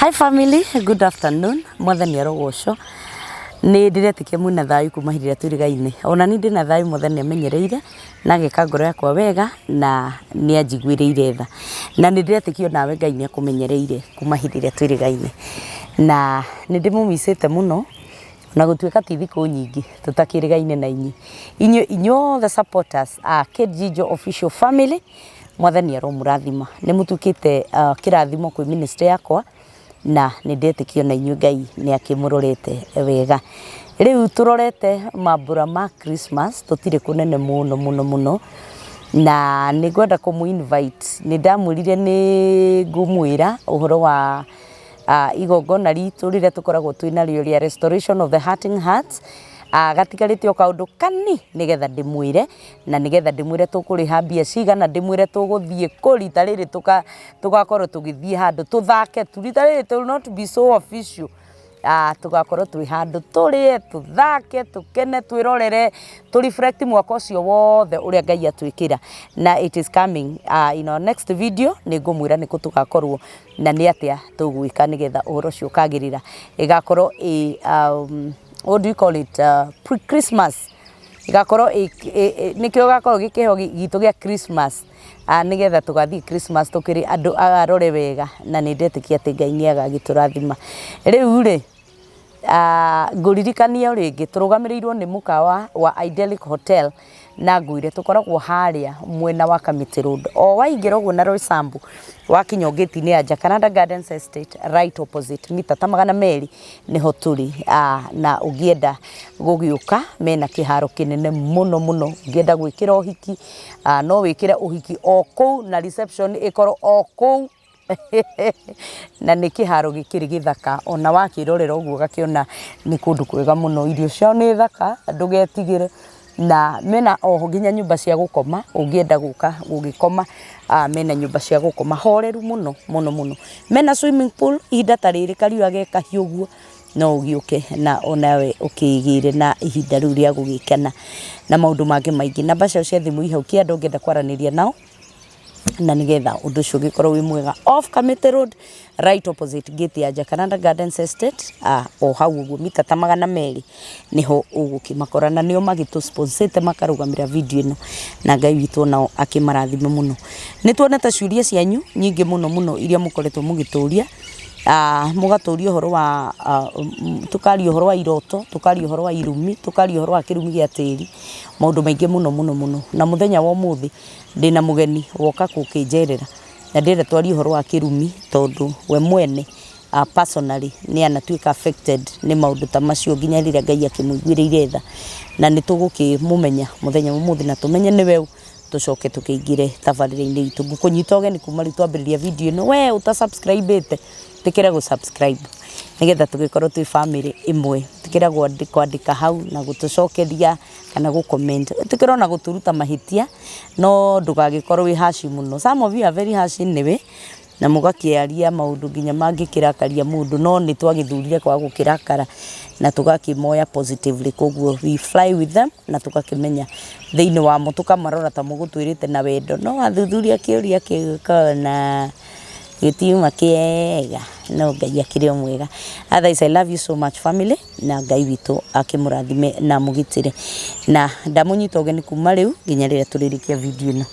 Hi family, good afternoon. Mwathani arogocwo. Nĩ ndĩretĩkia mwĩna thayũ kuma hĩndĩ ĩrĩa twĩrĩgaine. Ona niĩ ndĩna thayũ Mwathani amenyereire na ageka ngoro yakwa wega na nĩ anjiguĩrĩire tha. Na nĩ ndĩretĩkia onawe Ngai nĩ akũmenyereire kuma hĩndĩ ĩrĩa twĩrĩgaine. Na nĩ ndĩmũmicĩte mũno na gũtuĩka ti thikũ nyingĩ tũtakĩrĩgaine na inyuĩ. Inyuĩ inyuothe supporters a Kate Jijo official family Mwathani aromũrathima. Nĩ mũtuĩkĩte kĩrathimo kwĩ ministry yakwa na nĩ ndetĩkia ona inyuĩ Ngai nĩ akĩmũrorete wega. Rĩu tũrorete mambura ma Christmas tũtirĩ kũnene mũno mũno mũno na nĩ ngwenda kũmũ invite. Nĩ ndamwĩrire nĩ ngũmwĩra ũhoro wa igongona ritũ rĩrĩa tũkoragwo twĩ narĩo rĩa restoration of the hurting hearts. Gatigarĩte o kaũndũ kani nĩgetha ndĩmwĩre na nĩgetha ndĩmwĩre tũkũrĩha mbia cigana, ndĩmwĩre tũgũthiĩ kũ rita rĩrĩ tũgakorwo tũgĩthiĩ handũ tũthake tu, rita rĩrĩ it will not be so official. Tũgakorwo twĩ handũ tũrĩe, tũthake, tũkene, twĩrorere, tũ reflect mwaka ũcio wothe ũrĩa Ngai atwĩkĩra. Na it is coming in our next video nĩ ngũmwĩra nĩkũ tũgakorwo na nĩ atĩa tũgwĩka nĩgetha ũhoro ũcio ũkagĩrĩra. Ĩgakorwo ĩ what do you call it pre Christmas ĩgakorwo nĩkĩo gĩgakorwo gĩ kĩheo gitũ gĩa Christmas nĩgetha tũgathiĩ Christmas tũkĩrĩ andũ arore wega na nĩ ndetĩkia atĩ Ngai nĩ agagĩtũrathima. Rĩu rĩ ngũririkanie o rĩngĩ tũrũgamĩrĩirwo nĩ mũkawa wa Idyllic Hotel na ngwĩre tũkoragwo harĩa mwena wa Kamiti Road. O waingĩra ũguo na Roysambu wakinya o gate-inĩ ya Jacaranda Gardens Estate right opposite mita ta 200 nĩho tũrĩ. Na ũngĩenda gũgĩũka mena kĩharo kĩnene mũno mũno, ũngĩenda gwĩkĩra ũhiki no wĩkĩre ũhiki o kũu na reception ĩkorwo o kũu na nĩ kĩharo gĩkĩrĩ gĩthaka ona wakĩrorera ũguo ũgakĩona nĩ kũndũ kwega mũno. Irio ciao nĩ thaka ndũgetigĩre na mena oho nginya nyũmba cia gũkoma ũngĩenda gũka gũgĩkoma mena nyũmba cia gũkoma horeru mũno mũno mũno. Mena swimming pool ihinda ta rĩrĩ kariũa ge kahiũ ũguo no ũgĩũke na onawe ũkĩgĩre na ihinda rĩu rĩa gũgĩkena na maũndũ mangĩ maingĩ. Namba ciao cia thimũ i hau kĩanda ũngĩenda kwaranĩria nao na nĩgetha ũndũ ũcio ũgĩkorwo wĩ mwega. Off Kamiti Road right opposite gate ya Jacaranda Gardens Estate o hau ũguo mita ta 200 nĩho ũgũkĩmakora na nĩo magĩtũ sponsor makarũgamĩra video ĩno na Ngai witũ onao akĩmarathime mũno. Nĩ tuonete ciũria cianyu nyingĩ mũno mũno iria mũkoretwo mũgĩtũria mũgatũria ũhoro wa tũkaria ũhoro wa iroto, tũkaria ũhoro wa irumi, tũkaria ũhoro wa kĩrumi gĩa tĩri, maũndũ maingĩ mũno mũno mũno. Na mũthenya wa ũmũthĩ ndĩna mũgeni woka gũkĩnjerera na ndĩrenda twarie ũhoro wa kĩrumi tondũ we mwene personally nĩ anatuĩka affected nĩ maũndũ ta macio nginya rĩrĩa Ngai akĩmũiguĩrĩire tha na nĩ tũgũkĩmũmenya mũthenya wa ũmũthĩ na tũmenye nĩwe ũ tũcoke tũkĩingĩre tabarĩra-inĩ itũ. Ngũkũnyita ũgeni kuma rĩu twambĩrĩria video ĩno, we ũta subscribe ĩte ĩtĩkĩra gũ subscribe nĩgetha tũgĩkorwo twĩ family ĩmwe. Ĩtĩkĩra kwandĩka hau na gũtũcokeria kana gũ comment. Ĩtĩkĩra ona gũtũruta mahĩtia no ndũgagĩkorwo wĩ harsh mũno. Some of you are very harsh anyway na mũgakĩaria maũndũ nginya mangĩkĩrakaria mũndũ no nĩ twagĩthurire kwaga gũkĩrakara na tũgakĩmoya positively koguo we fly with them na tũgakĩmenya thĩinĩ wamo tũkamarora ta mũgũtwĩrĩte na wendo no wathuthuria kĩũria kĩu ũkona gĩtiuma kĩega no Ngai akĩrĩ o mwega. Otherwise I love you so much family na Ngai witũ akĩmũrathime na amũgitĩre na ndamũnyita ũgeni kuma rĩu nginya rĩrĩa tũrĩrĩkia video ĩno.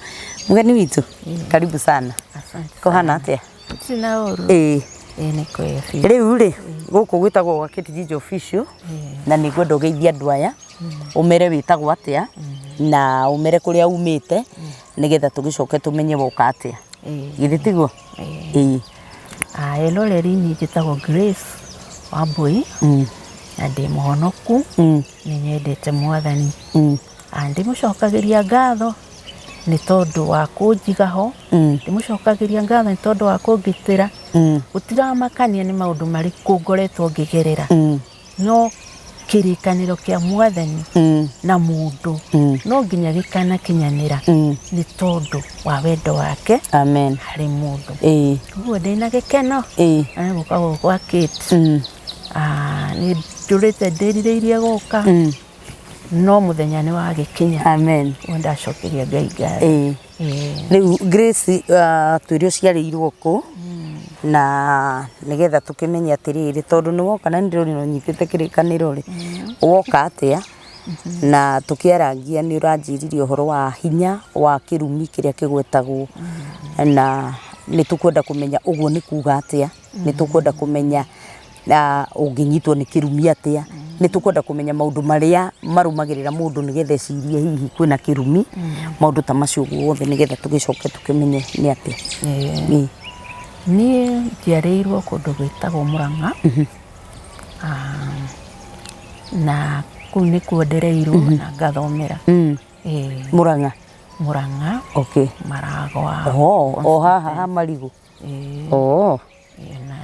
Mũgeni witũ karibu sana. Asante. Kũhana atĩa? Gũtirĩ na ũru. Ĩĩ. Ĩĩ nĩ kwega biũ. Rĩu rĩ gũkũ gwĩtagwo gwa Kate Jijo Official na nĩ ngwenda ũgeithie andũ aya ũmere wĩtagwo atĩa na ũmere kũrĩa umĩte nĩgetha tũgĩcoke tũmenye woka atĩa. Ĩĩ. Githĩ tiguo? Ĩĩ. Eroreri niĩ njĩtagwo Grace Wambui na ndĩ mũhonoku nĩ nyendete mwathani. Ndĩmũcokagĩria ngatho nĩ tondũ wa kũnjiga ho, ndĩmũcokagĩria ngatho nĩ tondũ wa kũngitĩra. Gũtiramakania nĩ maũndũ marĩkũ ngoretwo ngĩgerera, no kĩrĩkanĩro kĩa mwathani na mũndũ no nginya gĩkanakinyanĩra nĩ tondũ wa wendo wake Amen. harĩ mũndũ. Ĩĩ. Ũguo ndĩna gĩkeno Ĩĩ. na nĩ gũka gũkũ gwa Kate. Nĩ ndũrĩte ndĩrirĩirie gũka no mũthenya nĩ wagĩkinya. Amen. Ũguo ndacokeria Ngai ngatho. Ĩĩ. Ĩĩ. Rĩu Grace twĩre ũciarĩirwo kũ? Na nĩgetha tũkĩmenye atĩrĩrĩ, tondũ nĩ woka na nĩ ndĩrona ũnyitĩte kĩrĩkanĩro rĩ, woka atĩa? Na tũkĩarangia nĩ ũranjĩrire ũhoro wa hinya wa kĩrumi kĩrĩa kĩgwetagwo, na nĩ tũkwenda kũmenya ũguo nĩ kuga atĩa, nĩ tũkwenda kũmenya na ũngĩnyitwo nĩ kĩrumi atĩa, nĩ tũkwenda kũmenya maũndũ marĩa marũmagĩrĩra mũndũ nĩgetha ecirie hihi kwĩna kĩrumi, maũndũ ta macio guothe nĩgetha tũgĩcoke tũkĩmenye nĩ atĩa. Ĩĩ. Niĩ njiarĩirwo kũndũ gwĩtagwo Mũrang'a, na kũu nĩkuo ndereirwo na ngathomera. Ĩĩ. Mũrang'a? Mũrang'a. Okay. Maragwa. Oho, o haha ha marigũ? Ĩĩ. Oh. Na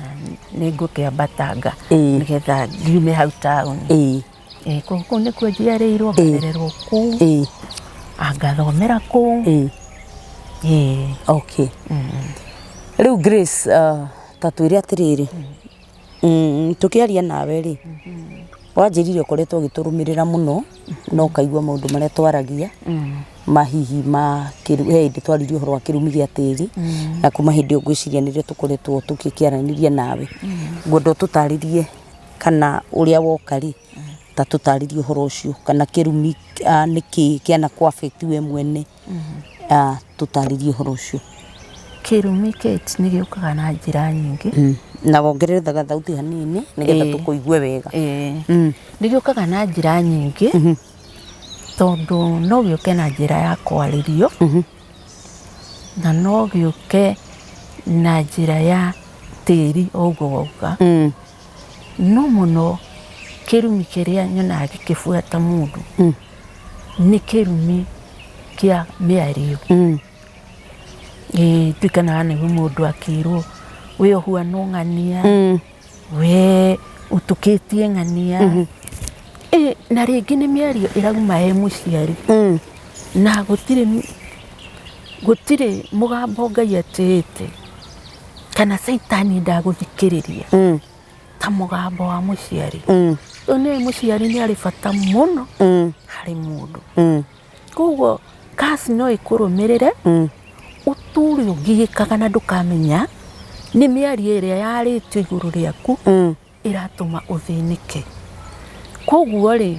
nĩ ngũkĩambatanga Ĩĩ. nĩgetha ngiume hau taũni. Ĩĩ. Ĩĩ, kũu kũu nĩkuo njiarĩirwo, ngarererwo kũu. Ĩĩ. Ngathomera kũu. Ĩĩ. Ĩĩ. Okay. Rĩu Grace, ta twĩre atĩrĩrĩ, tũkĩaria nawe rĩ, wanjĩrire ũkoretwo ũgĩtũrũmĩrĩra mũno na ũkaigua maũndũ marĩa twaragia ma hihi ma kĩru, he hĩndĩ twaririe ũhoro wa kĩrumi gĩa tĩri, na kuma hĩndĩ ĩyo ngwĩciria nĩrĩo tũkoretwo tũgĩkĩaranĩria nawe. Ngwenda ũtũtarĩrie kana ũrĩa woka rĩ, ta tũtarĩrie ũhoro ũcio, kana kĩrumi nĩkĩ kĩana kũ affect we mwene. Tũtarĩrie ũhoro ũcio. Kĩrumi Kate nĩ gĩũkaga na njĩra nyingĩ. Na wongerere gathauti hanini nĩgetha tũkũigue wega. Nĩ gĩũkaga na njĩra nyingĩ tondũ no gĩũke na njĩra ya kwarĩrio na no gĩũke na njĩra ya tĩri o ũguo wauga. No mũno kĩrumi kĩrĩa nyonaga gĩkĩbuata mũndũ nĩ kĩrumi kĩa mĩario. Ĩĩ ndirikanaga nĩguo mũndũ akĩrwo we ũhuana ng'ania, we ũtũkĩtie ng'ania. Ĩ na rĩngĩ nĩ mĩario ĩrauma he mũciari na gũtirĩ gũtirĩ mũgambo Ngai atĩĩte kana caitani ndagũthikĩrĩria ta mũgambo wa mũciari. Rĩu nĩ mũciari nĩ arĩ bata mũno harĩ mũndũ. Koguo curse no ĩkũrũmĩrĩre ũtũre ũgiĩkaga na ndũkamenya nĩ mĩario ĩrĩa yarĩtio igũrũ rĩaku ĩratũma ũthĩnĩke. Koguo rĩ,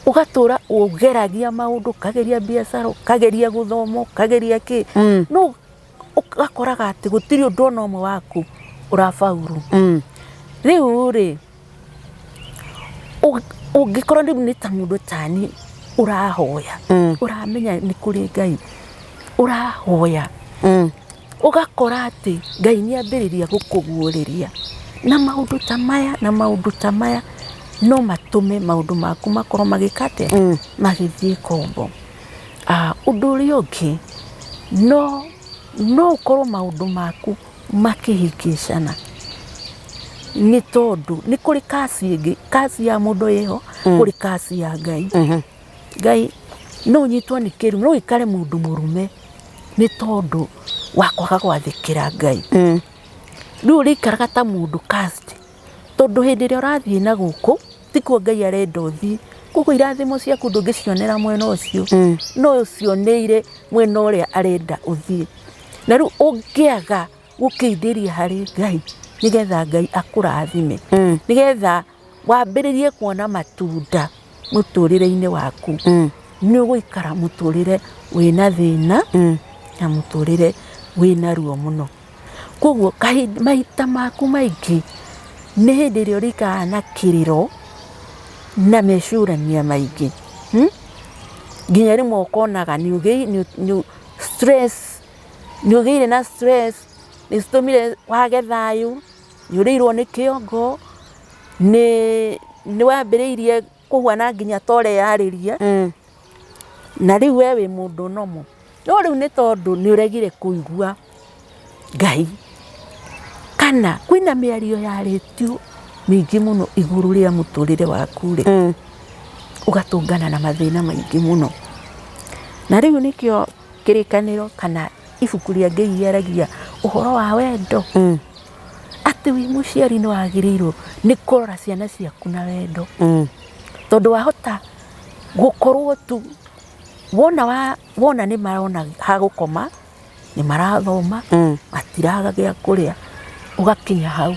ũgatũra ũgeragia maũndũ, ũkageria biacara, ũkageria gũthoma, ũkageria kĩ, no ũgakoraga atĩ gũtirĩ ũndũ ona ũmwe waku ũrabauru. Rĩu rĩ, ũngĩkorwo rĩu nĩ ta mũndũ tani ũrahoya, ũramenya nĩ kũrĩ Ngai, ũrahoya, ũgakora atĩ Ngai nĩ ambĩrĩria gũkũguũrĩria na maũndũ ta maya na maũndũ ta maya no matũme maũndũ maku makorwo magĩka atĩa, magĩthiĩ kombo. Ũndũ ũrĩa ũngĩ no no ũkorwo maũndũ maku makĩhĩngĩcana nĩ tondũ nĩ kũrĩ curse ĩngĩ, curse ya mũndũ ĩho, kũrĩ curse ya Ngai. Ngai no ũnyitwo nĩ kĩrumi, no ũikare mũndũ mũrume nĩ tondũ wa kwaga gwathĩkĩra Ngai. Rĩu ũrĩikaraga ta mũndũ cursed tondũ hĩndĩ ĩrĩa ũrathiĩ na gũkũ tikuo Ngai arenda ũthiĩ, koguo irathimo ciaku ndũngĩcionera mwena ũcio, no ũcioneire mwena ũrĩa arenda ũthiĩ. Na rĩu ũngĩaga gũkindĩria harĩ Ngai nĩgetha Ngai akũrathime, nĩgetha wambĩrĩrie kuona matunda mũtũrĩre-inĩ waku, nĩ ũgũikara mũtũrĩre wĩna thĩna na mũtũrĩre wĩna ruo mũno. Koguo maita maku maingĩ nĩ hĩndĩ ĩrĩa ũrĩikaraga na kĩrĩro na mecũrania maingĩ, nginya rĩmwe ũkonaga nĩ stress, nĩ ũgĩire na stress nĩ citũmire wage thayũ, nĩ ũrĩirwo nĩ kĩongo, nĩ wambĩrĩirie kũhuana nginya ta ũreyarĩria, na rĩu we wĩ mũndũ normal. No rĩu nĩ tondũ nĩ ũregire kũigua Ngai, kana kwĩna mĩario yarĩtio mĩingĩ mũno igũrũ rĩa mũtũrĩre waku rĩ, ũgatũngana na mathĩna maingĩ mũno. Na rĩu nĩkĩo kĩrĩkanĩro kana ibuku rĩa Ngai rĩaragia ũhoro wa wendo, atĩ wĩ mũciari nĩ wagĩrĩirwo nĩ kũrora ciana ciaku na wendo, tondũ wahota gũkorwo tu wona wona nĩ marona ha gũkoma, nĩ marathoma, matiraga gĩa kũrĩa, Ũgakinya hau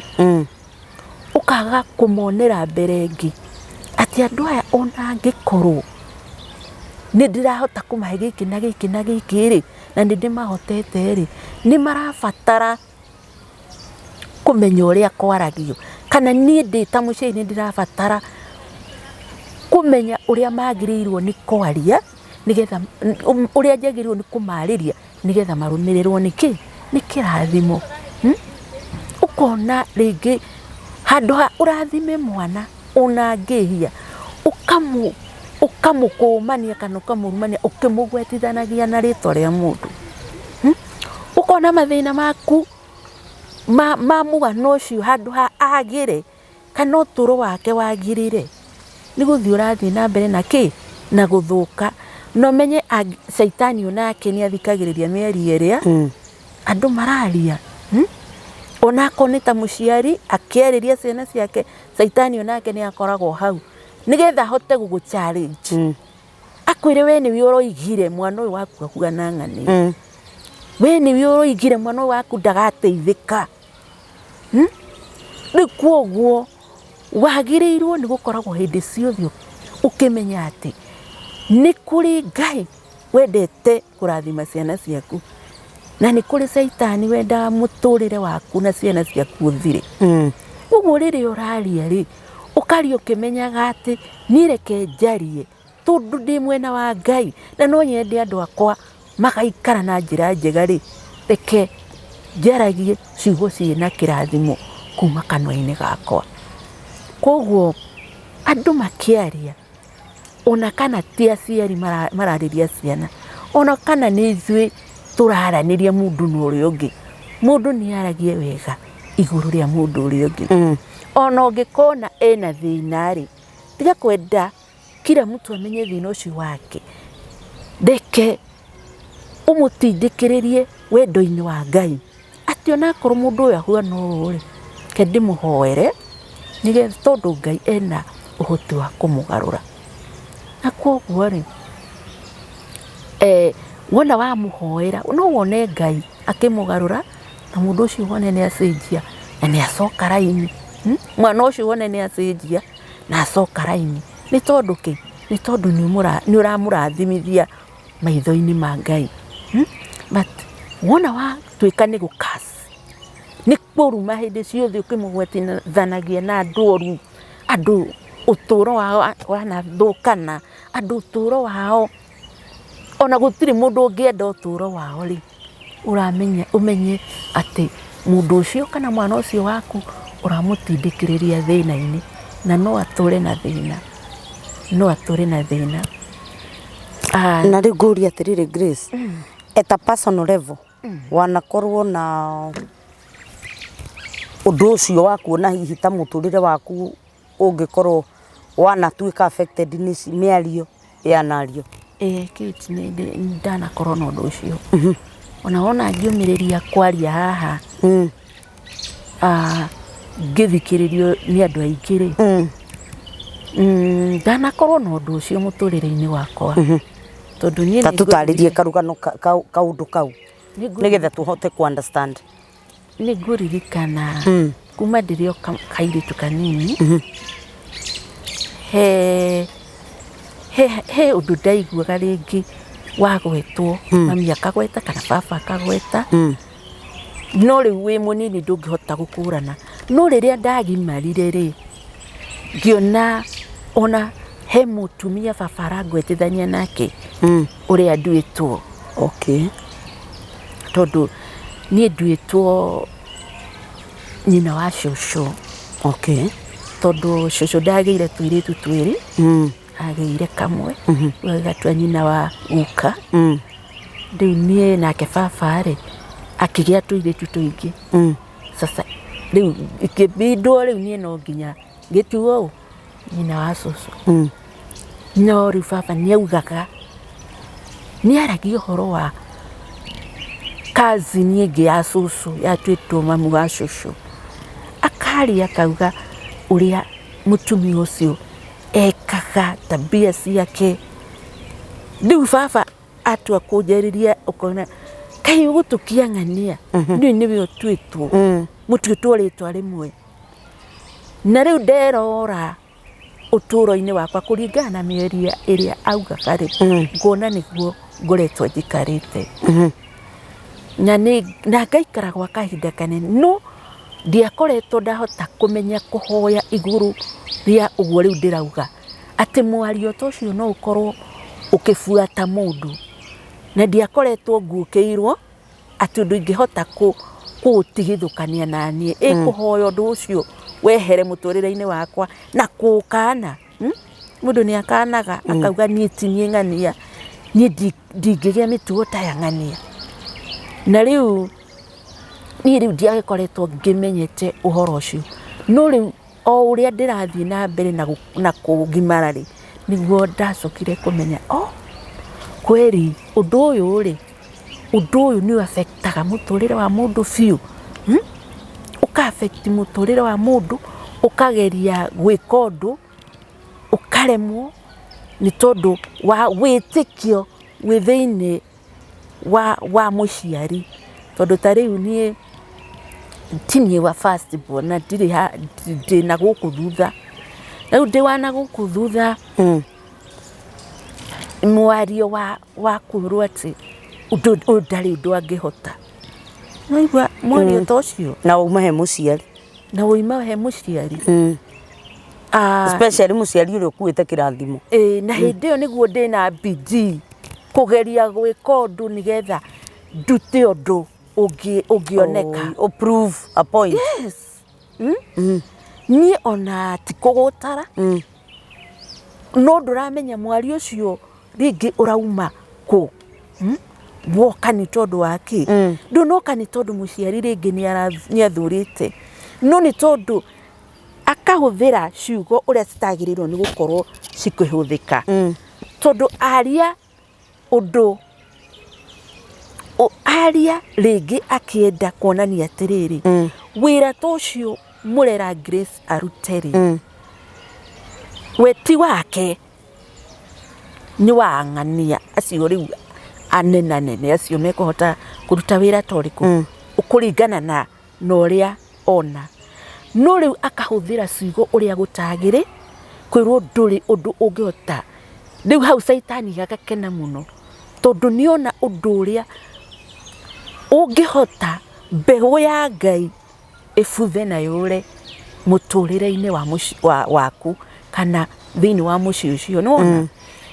ũkaga kũmonera mbere ĩngĩ atĩ andũ aya ona angĩkorwo nĩ ndĩrahota kũmahe gĩkĩ na gĩkĩ na gĩkĩ rĩ, na nĩ ndĩmahotete rĩ, nĩ marabatara kũmenya ũrĩa kwaragio, kana niĩ ndĩ ta mũciari nĩ ndĩrabatara kũmenya ũrĩa magĩrĩirwo nĩ kwaria, nĩgetha ũrĩa njagĩrĩirwo nĩ kũmarĩria nĩgetha marũmĩrĩrwo nĩ kĩ? Nĩ kĩrathimo. Ũkona rĩngĩ handũ ha ũrathime mwana ona angĩhia, ũkamũkũmania kana ũkamũrumania ũkĩmũgwetithanagia na rĩtwa rĩa mũndũ. Ũkona mathĩna maku ma mwana ũcio handũ ha agĩre kana ũtũro wake wagĩrĩre, nĩ gũthiĩ ũrathiĩ na mbere na kĩ? Na gũthũka. Na ũmenye caitani onake nĩ athikagĩrĩria mĩario ĩrĩa andũ mararia. Onakorwo nĩ ta mũciari akĩarĩria ciana ciake, caitani onake nĩ akoragwo hau nĩgetha ahote gũgũ challenge. Akwĩre we nĩwe ũroigire mwana ũyũ waku ahuana ng'ania. We nĩwe ũroigire mwana ũyũ waku ndagateithĩka. Rĩu koguo wagĩrĩirwo nĩ gũkoragwo hĩndĩ ciothe ũkĩmenya atĩ nĩ kũrĩ Ngai wendete kũrathima ciana ciaku, na nĩ kũrĩ caitani wendaga mũtũrĩre waku na ciana ciaku ũthire. Koguo rĩrĩa ũraria rĩ, ũkaria ũkĩmenyaga atĩ niĩ reke njarie tondũ ndĩ mwena wa Ngai na no nyende andũ akwa magaikara na njĩra njega rĩ, reke njaragie ciugo ciĩna kĩrathimo kuma kanua-inĩ gakwa. Koguo andũ makĩaria ona kana ti aciari mararĩria ciana, ona kana nĩ ithuĩ tũraranĩria mũndũ na ũrĩa ũngĩ, mũndũ nĩ aragie wega igũrũ rĩa mũndũ ũrĩa ũngĩ. Ona ũngĩkona ena thĩna rĩ, tiga kwenda kila mtu amenye thĩna ũcio wake, reke ũmũtindĩkĩrĩrie wendo-inĩ wa Ngai, atĩ onakorwo mũndũ ũyũ ahuana ũũ rĩ, reke ndĩmũhoere nĩgetha tondũ Ngai ena ũhoti wa kũmũgarũra. Na koguo rĩ, wona wamũhoera no wone Ngai akĩmũgarũra na mũndũ ũcio wone nĩ acenjia na nĩ acoka raini. Mwana ũcio wone nĩ acenjia na acoka raini. Nĩ tondũ kĩ? Nĩ tondũ nĩ ũramũrathimithia maitho-inĩ ma Ngai. But wona watuĩka nĩ gũ curse, nĩ kũruma hĩndĩ ciothe ũkĩmũgwetithanagia na andũ oru, andũ ũtũro wao wanathũkana, andũ ũtũro wao ona gũtirĩ mũndũ ũngĩenda ũtũro wao rĩ, ũramenya ũmenye atĩ mũndũ ũcio kana mwana ũcio waku ũramũtindĩkĩrĩria thĩna-inĩ, na no atũre na thĩna, no atũre na thĩna. Na rĩu ngũrie atĩrĩrĩ Grace, at a personal level, wanakorwo na ũndũ ũcio wa kuona hihi ta mũtũrĩre waku ũngĩkorwo wanatuĩka affected nĩ mĩario yanario? Ĩĩ Kate, nĩ ndanakorwo na ũndũ ũcio. Ona wona ngĩũmĩrĩria kwaria haha, ngĩthikĩrĩrio nĩ andũ aingĩ rĩ, ndanakorwo na ũndũ ũcio mũtũrĩre-inĩ wakwa. Tondũ niĩ Ta tũtarĩrie karũgano kaũndũ kau nĩgetha tũhote ku understand. Nĩ ngũririkana kuma ndĩrĩ o kairĩtu kanini, he ũndũ ndaiguaga rĩngĩ wagwetwo, mami akagweta kana baba akagweta, no rĩu wĩ mũnini ndũngĩhota gũkũrana. No rĩrĩa ndagimarire rĩ, ngĩona ona he mũtumia baba arangwetithania nake ũrĩa nduĩtwo. Tondũ niĩ nduĩtwo nyina wa cũcũ. Tondũ cũcũ ndagĩire tũirĩtu twĩrĩ, agĩire kamwe, rĩu agĩgatua nyina wa guka. Rĩu niĩ nake baba rĩ, akĩgĩa tũirĩtu tũingĩ. Sasa rĩu ikĩbindwo rĩu niĩ no nginya ngĩtuo ũ nyina wa cũcũ. No rĩu baba nĩ augaga, nĩ aragia ũhoro wa cousin ĩngĩ ya cũcũ yatuĩtwo mamu wa cũcũ. Akaria akauga ũrĩa mũtumia ũcio ekaga, tabia ciake. Rĩu baba atua kũnjarĩria ũkona Kaĩ ũgũtũkia ng'ania nĩ nĩwe ũtuĩtwo mũtuĩtwo rĩtwa rĩmwe. Na rĩu nderora ũtũũro-inĩ wakwa kũringana na mĩario ĩrĩa augaga rĩ, ngona nĩguo ngoretwo njikarĩte. Na nĩ na ngaikara gwa kahinda kanene no ndiakoretwo ndahota kũmenya kũhoya igũrũ rĩa ũguo rĩu ndĩrauga atĩ mwario ta ũcio no ũkorwo ũkĩbuata mũndũ na ndiakoretwo nguũkĩirwo atĩ ũndũ ingĩhota kũũtigithũkania na niĩ ĩ kũhoya ũndũ ũcio wehere mũtũrĩre-inĩ wakwa na kũũkana. Mũndũ nĩ akanaga akauga niĩ ti niĩ ng'ania, niĩ ndingĩgĩa mĩtugo ta ya ng'ania. Na rĩu niĩ rĩu ndiagĩkoretwo ngĩmenyete ũhoro ũcio, no rĩu o ũrĩa ndĩrathiĩ na mbere na kũgimara rĩ, nĩguo ndacokire kũmenya oh, kweri ũndũ ũyũ rĩ, ũndũ ũyũ nĩ ũ affect aga mũtũrĩre wa mũndũ biũ. Ũka affect mũtũrĩre wa mũndũ, ũkageria gwĩka ũndũ ũkaremwo nĩ tondũ wa wĩtĩkio wĩ thĩinĩ wa mũciari. Tondũ ta rĩu niĩ ti niĩ wa first born na ndirĩ ndĩna gũkũ thutha. Rĩu ndĩ wa na gũkũ thutha mwario wa kwĩrwo atĩ ũndũ ũyũ ndarĩ ũndũ angĩhota. Nĩwaigua mwario ta ũcio? Na wauma he mũciari. Na wauma he mũciari. Especially mũciari ũrĩa ũkuĩte kĩrathimo. Ĩĩ, na hĩndĩ ĩyo nĩguo ndĩna bidii kũgeria gwĩka ũndũ nĩgetha ndute ũndũ ũngĩoneka. Oh, prove a point. Yes. Niĩ ona ti kũgũtara no ndũramenya mwario ũcio rĩngĩ ũrauma kũ. Woka nĩ tondũ wa kĩ? Ndũnoka nĩ tondũ mũciari rĩngĩ nĩ athurĩte, no nĩ tondũ akahũthĩra ciugo ũrĩa citagĩrĩirwo nĩ gũkorwo cikĩhũthĩka. Tondũ aria ũndũ aria rĩngĩ akĩenda kuonania atĩrĩrĩ, wĩra ta ũcio mũrera Grace arute rĩ, we ti wake, nĩ wa ng'ania acio rĩu anenanene acio mekũhota kũruta wĩra ta ũrĩkũ kũringana na ũrĩa ona. No rĩu akahũthĩra ciugo ũrĩa gũtagĩrĩ, kwĩrwo ndũrĩ ũndũ ũngĩhota. Rĩu hau caitani agakena mũno tondũ nĩona ũndũ ũrĩa ũngĩhota mbegũ ya Ngai ĩbuthe na yũre mũtũrĩre-inĩ wa waku kana thĩinĩ wa mũciĩ ũcio. Nĩwona?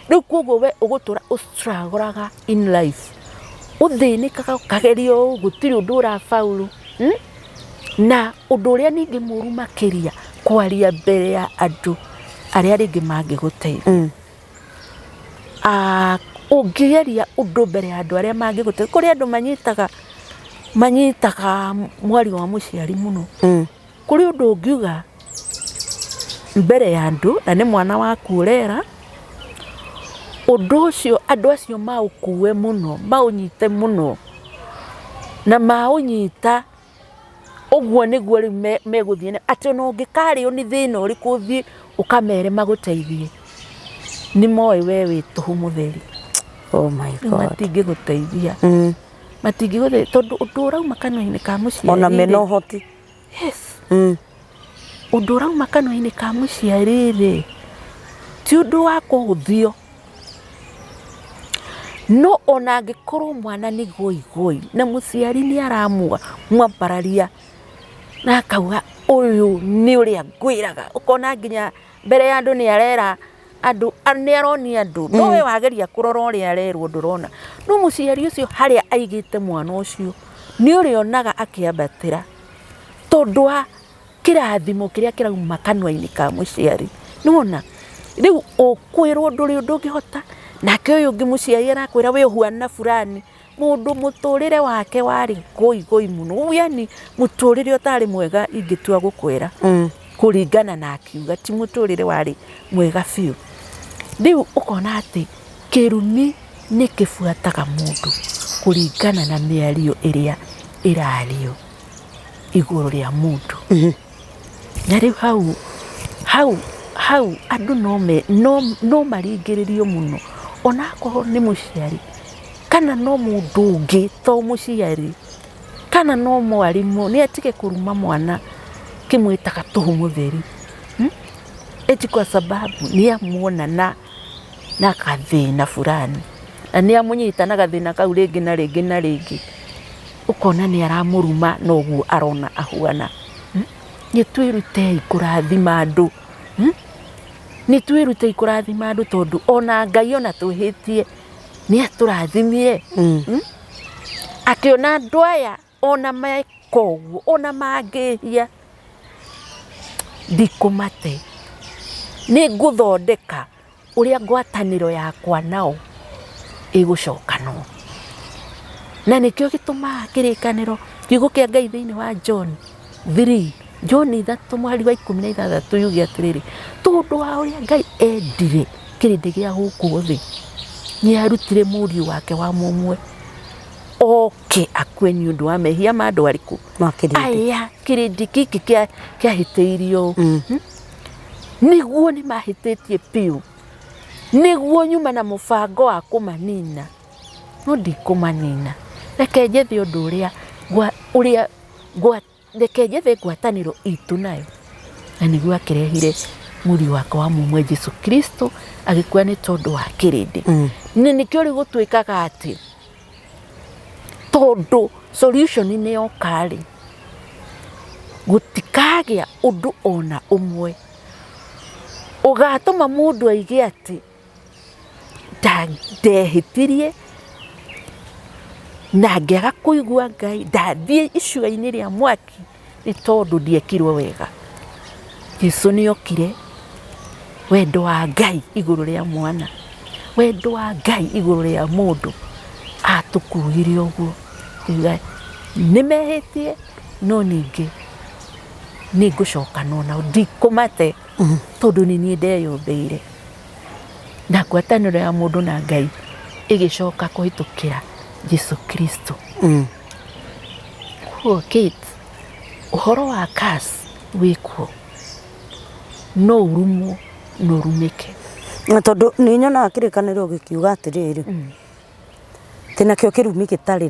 Rĩu koguo we ũgũtũra ũ struggle aga in life, ũthĩnĩkaga ũkageria ũũ gũtirĩ ũndũ ũrabaulu. Na ũndũ ũrĩa ningĩ mũru makĩria kwaria mbere ya andũ arĩa rĩngĩ mangĩgũteithia. Ũngĩgeria ũndũ mbere ya andũ arĩa mangĩgũteithia, kũrĩ andũ manyitaga mwario wa mũciari mũno. Kũrĩ ũndũ ũngiuga mbere ya andũ na nĩ mwana waku ũrera, ũndũ ũcio andũ acio maũkue mũno, maũnyite mũno, na maũnyita ũguo nĩguo rĩu megũthiĩ atĩ ona ũngĩkarĩo nĩ thĩna ũrĩkũ ũthiĩ ũkamere magũteithie, nĩ moĩ we wĩ tũhũ mũtheri. Oh my God. Matingĩgũteithia. Matingĩgũteithia tondũ ũndũ ũrauma kanua-inĩ ka mũciari ona mena ũhoti. Yes. Ũndũ ũrauma kanua-inĩ ka mũciari rĩ, ti ũndũ wa kũhũthio. No ona angĩkorwo mwana nĩ goigoi na mũciari nĩ aramwambararia na akauga ũyũ nĩ ũrĩa ngwĩraga, ũkona nginya mbere ya andũ nĩ arera andũ, nĩ aronia andũ, no we wageria kũrora ũrĩa arerwo ndũrona. No mũciari ũcio harĩa aigĩte mwana ũcio nĩ ũrĩonaga akĩambatĩra tondũ wa kĩrathimo kĩrĩa kĩrauma kanua-inĩ ka mũciari. Nĩwona? Rĩu ũkwĩrwo ndũrĩ ũndũ ũngĩhota, nake ũyũ ũngĩ mũciari arakwĩra we ũhuana fulani, mũndũ mũtũrĩre wake warĩ goigoi mũno, yani mũtũrĩre ũtarĩ mwega ingĩtua gũkwĩra. Kũringana na akiuga ti mũtũrĩre warĩ mwega biũ. Rĩu ũkona atĩ kĩrumi nĩ kĩbuataga mũndũ kũringana na mĩario ĩrĩa ĩrario igũrũ rĩa mũndũ. Na rĩu hau hau hau andũ no maringĩrĩrio mũno onakorwo nĩ mũciari. Kana no mũndũ ũngĩ to mũciari, kana no mwarimũ, nĩ atige kũruma mwana kĩmwĩtaga tũhũ mũtheri. Eti kwa sababu nĩ amuona na gathĩna fulani, na nĩ amũnyita na gathĩna kau rĩngĩ na rĩngĩ na rĩngĩ, ũkona nĩ aramũruma na ũguo arona ahuana. Nĩ twĩrutei kũrathima andũ. Nĩ twĩrutei kũrathima andũ tondũ ona Ngai ona twĩhĩtie nĩ atũrathimire. Akĩona andũ aya ona meka ũguo, ona mangĩhia, ndikũmate. Nĩ ngũthondeka ũrĩa ngwatanĩro yakwa nao ĩgũcokanwo. Na nĩkĩo gĩtũmaga kĩrĩkanĩro kiugo kĩa Ngai thĩinĩ wa John 3, John 3 mũhari wa 16 yuge atĩrĩrĩ, tondũ wa ũrĩa Ngai endire kĩrĩndĩ gĩa gũkũ thĩ, nĩ arutire mũriũ wake wa mũmwe oke akue nĩ ũndũ wa mehia ma andũ arĩkũ? Ma kĩrĩndĩ. Aya kĩrĩndĩ gĩkĩ kĩahĩtĩirio. Nĩguo nĩ mahĩtĩtie biũ, nĩguo nyuma na mũbango wa kũmanina, no ndikũmanina. Reke njethe ũndũ ũrĩa ũrĩa reke njethe ngwatanĩro itũ nayo. Na nĩguo akĩrehire mũriũ wake wa mũmwe Jesu Kristo agĩkua nĩ tondũ wa kĩrĩndĩ. Na nĩkĩo rĩu gũtuĩkaga atĩ tondũ solution nĩ yoka rĩ, gũtikagĩa ũndũ ona ũmwe ũgatũma mũndũ aige atĩ ndehĩtirie na ngĩaga kũigua Ngai, ndathiĩ icua-inĩ rĩa mwaki nĩ tondũ ndiekirwo wega. Jesu nĩ okire wendo wa Ngai igũrũ rĩa mwana, wendo wa Ngai igũrũ rĩa mũndũ, atũkuire ũguo, akiuga nĩ mehĩtie no ningĩ nĩ ngũcokanwo nao, ndikũmate tondũ nĩ niĩ ndeyũmbĩire. Na ngwatanĩro ya mũndũ na Ngai ĩgĩcoka kũhĩtũkĩra Jesu Kristo. Koguo Kate, ũhoro wa curse wĩkuo, no ũrumwo na ũrumĩke. Na tondũ nĩ nyonaga kĩrĩkanĩro gĩkiuga atĩrĩrĩ, atĩ nakĩo kĩrumi gĩtarĩ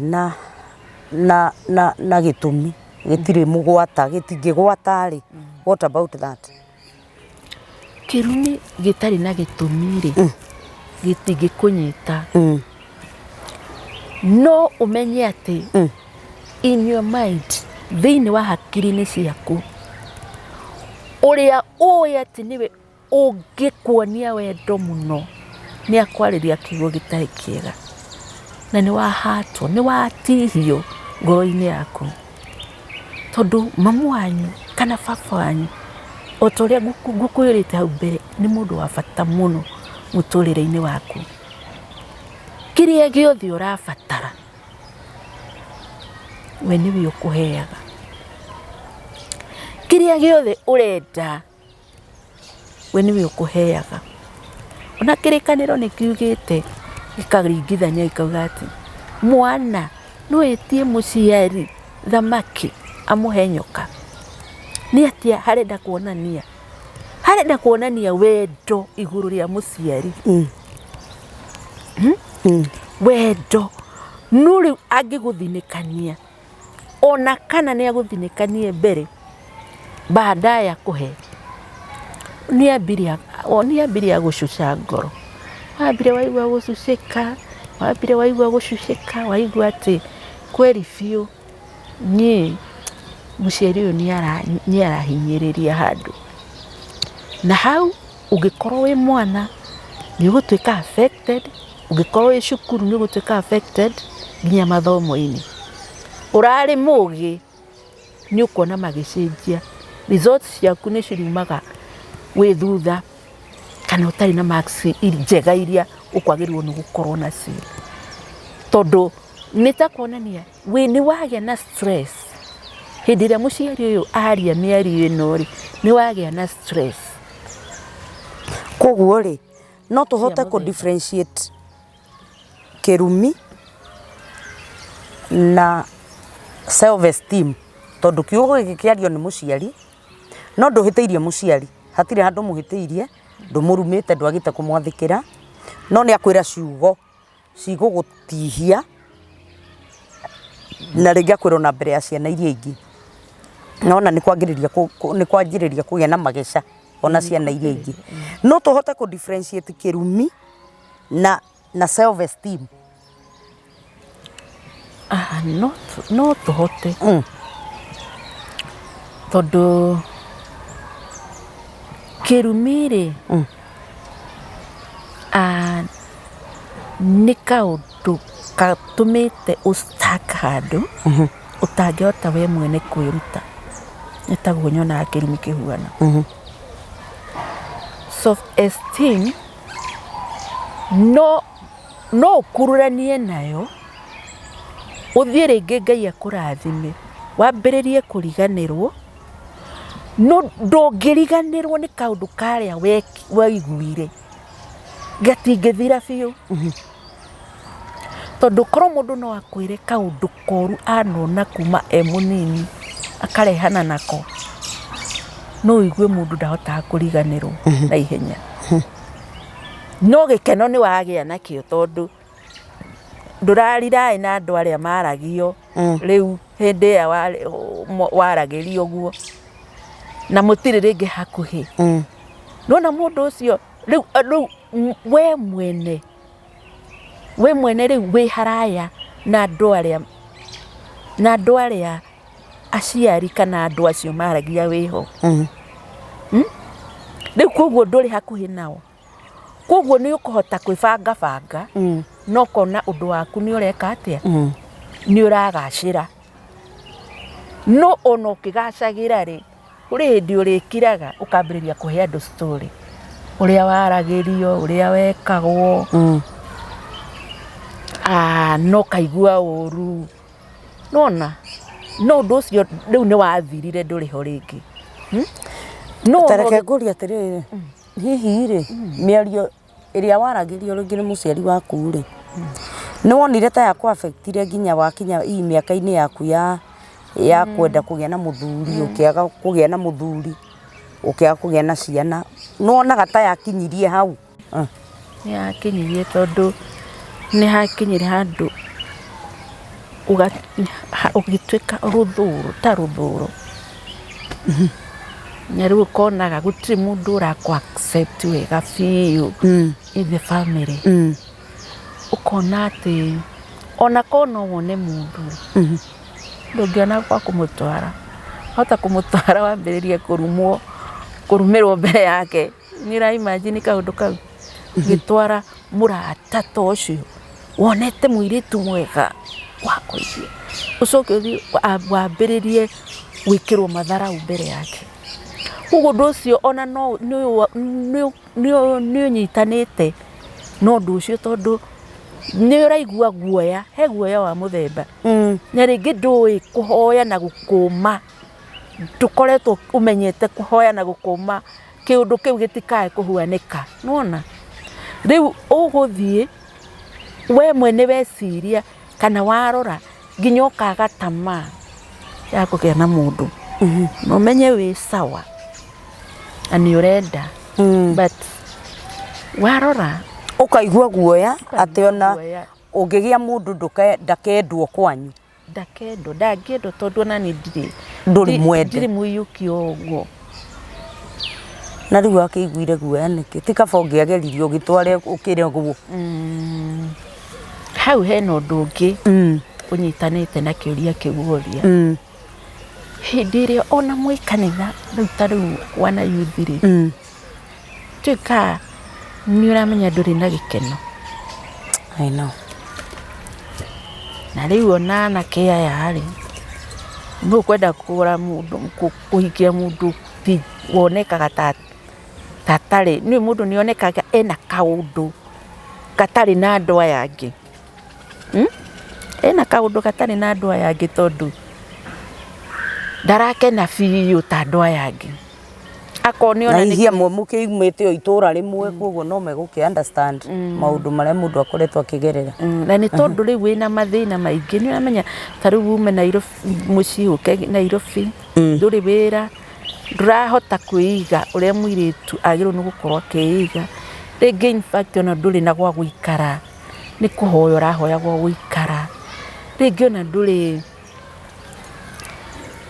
na gĩtũmi gĩtirĩ mũgwata, gĩtingĩgwata rĩ, what about that? Kĩrumi gĩtarĩ na gĩtũmi rĩ, gĩtingĩkũnyita. No ũmenye atĩ in your mind, thĩinĩ wa hakiri-inĩ ciaku, ũrĩa ũĩ atĩ nĩwe ũngĩkuonia wendo mũno nĩ akwarĩria kiugo gĩtarĩ kĩega, na nĩ wahatwo, nĩ watihio ngoro-inĩ yaku, tondũ mamu wanyu kana baba wanyu, o ta ũrĩa ngũkwĩrĩte hau mbere, nĩ mũndũ wa bata mũno mũtũrĩre-inĩ waku. Kĩrĩa gĩothe ũrabatara we nĩwe ũkũheaga, kĩrĩa gĩothe ũrenda we nĩwe ũkũheaga. Ona kĩrĩkanĩro nĩ kiugĩte gĩkaringithania gĩkauga atĩ mwana no etie mũciari thamaki amũhe nyoka. Nĩ atĩa harenda kuonania? Harenda kuonania wendo igũrũ rĩa mũciari. Wendo no rĩu angĩgũthinĩkania, ona kana nĩ agũthinĩkanie mbere, baadaye akũhe, nĩ ambirie gũcuca ngoro. Wambire waigua gũcucĩka, wambire waigua gũcucĩka, waigua atĩ kweri biũ niĩ mũciari ũyũ nĩ arahinyĩrĩria handũ. Na hau ũngĩkorwo wĩ mwana nĩ ũgũtuĩka affected, ũngĩkorwo wĩ cukuru nĩ ũgũtuĩka affected nginya mathomo-inĩ. Ũrarĩ mũgĩ nĩ ũkuona magĩcenjia, results ciaku nĩ ciriumaga wĩ thutha kana ũtarĩ na marks njega iria ũkwagĩrĩirwo nĩ gũkorwo nacio. Tondũ nĩ ta kuonania wĩ nĩ wagĩa na stress hĩndĩ ĩrĩa mũciari ũyũ aria mĩario ĩno rĩ, nĩ wagĩa na stress. Koguo rĩ, no tũhote kũ differentiate kĩrumi na self esteem, tondũ kiugo gĩkĩ kĩario nĩ mũciari, no ndũhĩtĩirie mũciari, hatirĩ handũ mũhĩtĩirie, ndũmũrumĩte, ndwagĩte kũmwathĩkĩra, no nĩ akwĩra ciugo. Cigũgũtihia na rĩngĩ akwĩra ona mbere ya ciana iria ingĩ. Nona nĩ kwagĩrĩria nĩ kwanjĩrĩria kũgĩa na mageca ona ciana iria ingĩ. No tũhote kũ differentiate kĩrumi na self esteem? Ah, no tũhote tondũ kĩrumi rĩ, ah, nĩ kaũndũ gatũmĩte ũ stuck handũ ũtangĩhota we mwene kwĩruta. Nĩ taguo nyonaga kĩrumi kĩhuana. Self esteem no ũkururanie nayo ũthiĩ rĩngĩ Ngai akũrathime wambĩrĩrie kũriganĩrwo, no ndũngĩriganĩrwo nĩ kaũndũ karĩa waiguire. Gatingĩthira biũ. Tondũ korwo mũndũ no akwĩre kaũndũ koru anona kuma e mũnini akarehana nako, no ũigue mũndũ ndahotaga kũriganĩrwo na ihenya. No gĩkeno nĩ wagĩa nakĩo tondũ ndũrariraĩ na andũ arĩa maragio rĩu hĩndĩ ĩrĩa waragĩrio ũguo na mũtirĩ rĩngĩ hakuhĩ. Nĩwona mũndũ ũcio rĩu rĩu we mwene rĩu wĩ haraya na andũ arĩa aciari kana andũ acio maragia wĩho. Rĩu koguo ndũrĩ hakuhĩ nao. Koguo nĩ ũkũhota kwĩbanga banga na ũkona ũndũ waku nĩ ũreka atĩa? Nĩ ũragacĩra. No ona ũkĩgacagĩra rĩ, kũrĩ hĩndĩ ũrĩkiraga ũkambĩrĩria kũhe andũ story ũrĩa waragĩrio, ũrĩa wekagwo, na ũkaigua ũru. Nĩwona? No ũndũ ũcio rĩu nĩ wathirire ndũrĩ ho rĩngĩ. No Ta reke ngũrie atĩrĩrĩ, hihi rĩ, mĩario ĩrĩa waragĩrio rĩngĩ nĩ mũciari waku rĩ, nĩ wonire ta yakũ affect ire nginya wakinya hihi mĩaka-inĩ yaku ya kwenda kũgĩa na mũthuri, ũkĩaga kũgĩa na mũthuri, ũkĩaga kũgĩa na ciana, nĩ wonaga ta yakinyirie hau? Nĩ yakinyirie tondũ nĩ hakinyire handũ ũgĩtuĩka rũthũũro ta rũthũũro. Na rĩu ũkonaga gũtirĩ mũndũ ũrakũ accept wega biũ in the family. Ũkona atĩ ona korwo no wone mũndũ rĩ, ndũngĩona gwa kũmũtwara. Wahota kũmũtwara wambĩrĩrie kũrumwo, kũrumĩrwo mbere yake. Nĩ ũra imagine kaũndũ kau? Ũgĩtwara mũrata ta ũcio wonete mũirĩtu mwega wa kũikia, ũcoke ũthiĩ wambĩrĩrie gwĩkĩrwo matharaũ mbere yake. Koguo ũndũ ũcio ona no nĩ ũnyitanĩte na ũndũ ũcio tondũ nĩ ũraigua guoya, he guoya wa mũthemba. Na rĩngĩ ndũĩ kũhoya na gũkũma, ndũkoretwo ũmenyete kũhoya na gũkũma kĩũndũ kĩu gĩtikae kũhuanĩka, nĩwona? Rĩu ũgũthiĩ we mwene weciria kana warora nginya ũkaga tamaa ya kũgĩa na mũndũ. Na ũmenye wĩ sawa na nĩ ũrenda but warora Ũkaigua guoya atĩ ona ũngĩgĩa mũndũ ndakendwo kwanyu. Ndakendwo, ndangĩendwo tondũ ona niĩ ndirĩ Ndũrĩ mwende. Ndirĩ mũiyũkie ũguo. Na rĩu akĩiguire guoya nĩkĩ? Ti kaba ũngĩageririe ũgĩtware ũkĩregwo. Hau hena ũndũ ũngĩ ũnyitanĩte na kĩũria kĩu woria. Hĩndĩ ĩrĩa ona mwĩ kanitha rĩu ta rĩu wana youth rĩ, tuĩka nĩ ũramenya ndũrĩ na gĩkeno. I know. Na rĩu ona anake aya rĩ, nũ ũkwenda kũgũra mũndũ, kũhikia mũndũ ti wonekaga ta atarĩ, nĩ mũndũ nĩ onekaga ena kaũndũ gatarĩ na andũ aya angĩ. Ena kaũndũ gatarĩ na andũ aya angĩ tondũ ndarakena biũ ta andũ aya angĩ. Akorwo nĩ Na ona hihi amwe mũkĩumĩte o itũra rĩmwe, koguo no megũkĩ understand maũndũ marĩa mũndũ akoretwo akĩgerera. Na nĩ tondũ rĩu wĩna mathĩna maingĩ, nĩ ũramenya ta rĩu ume Nairobi mũciĩ ũke Nairobi, ndũrĩ wĩra, ndũrahota kwĩiga ũrĩa mũirĩtu agĩrĩirwo nĩ gũkorwo akĩiga. Rĩngĩ in fact ona ndũrĩ na gwa gũikara. Nĩ kũhoya ũrahoya gwa gũikara, rĩngĩ ona ndũrĩ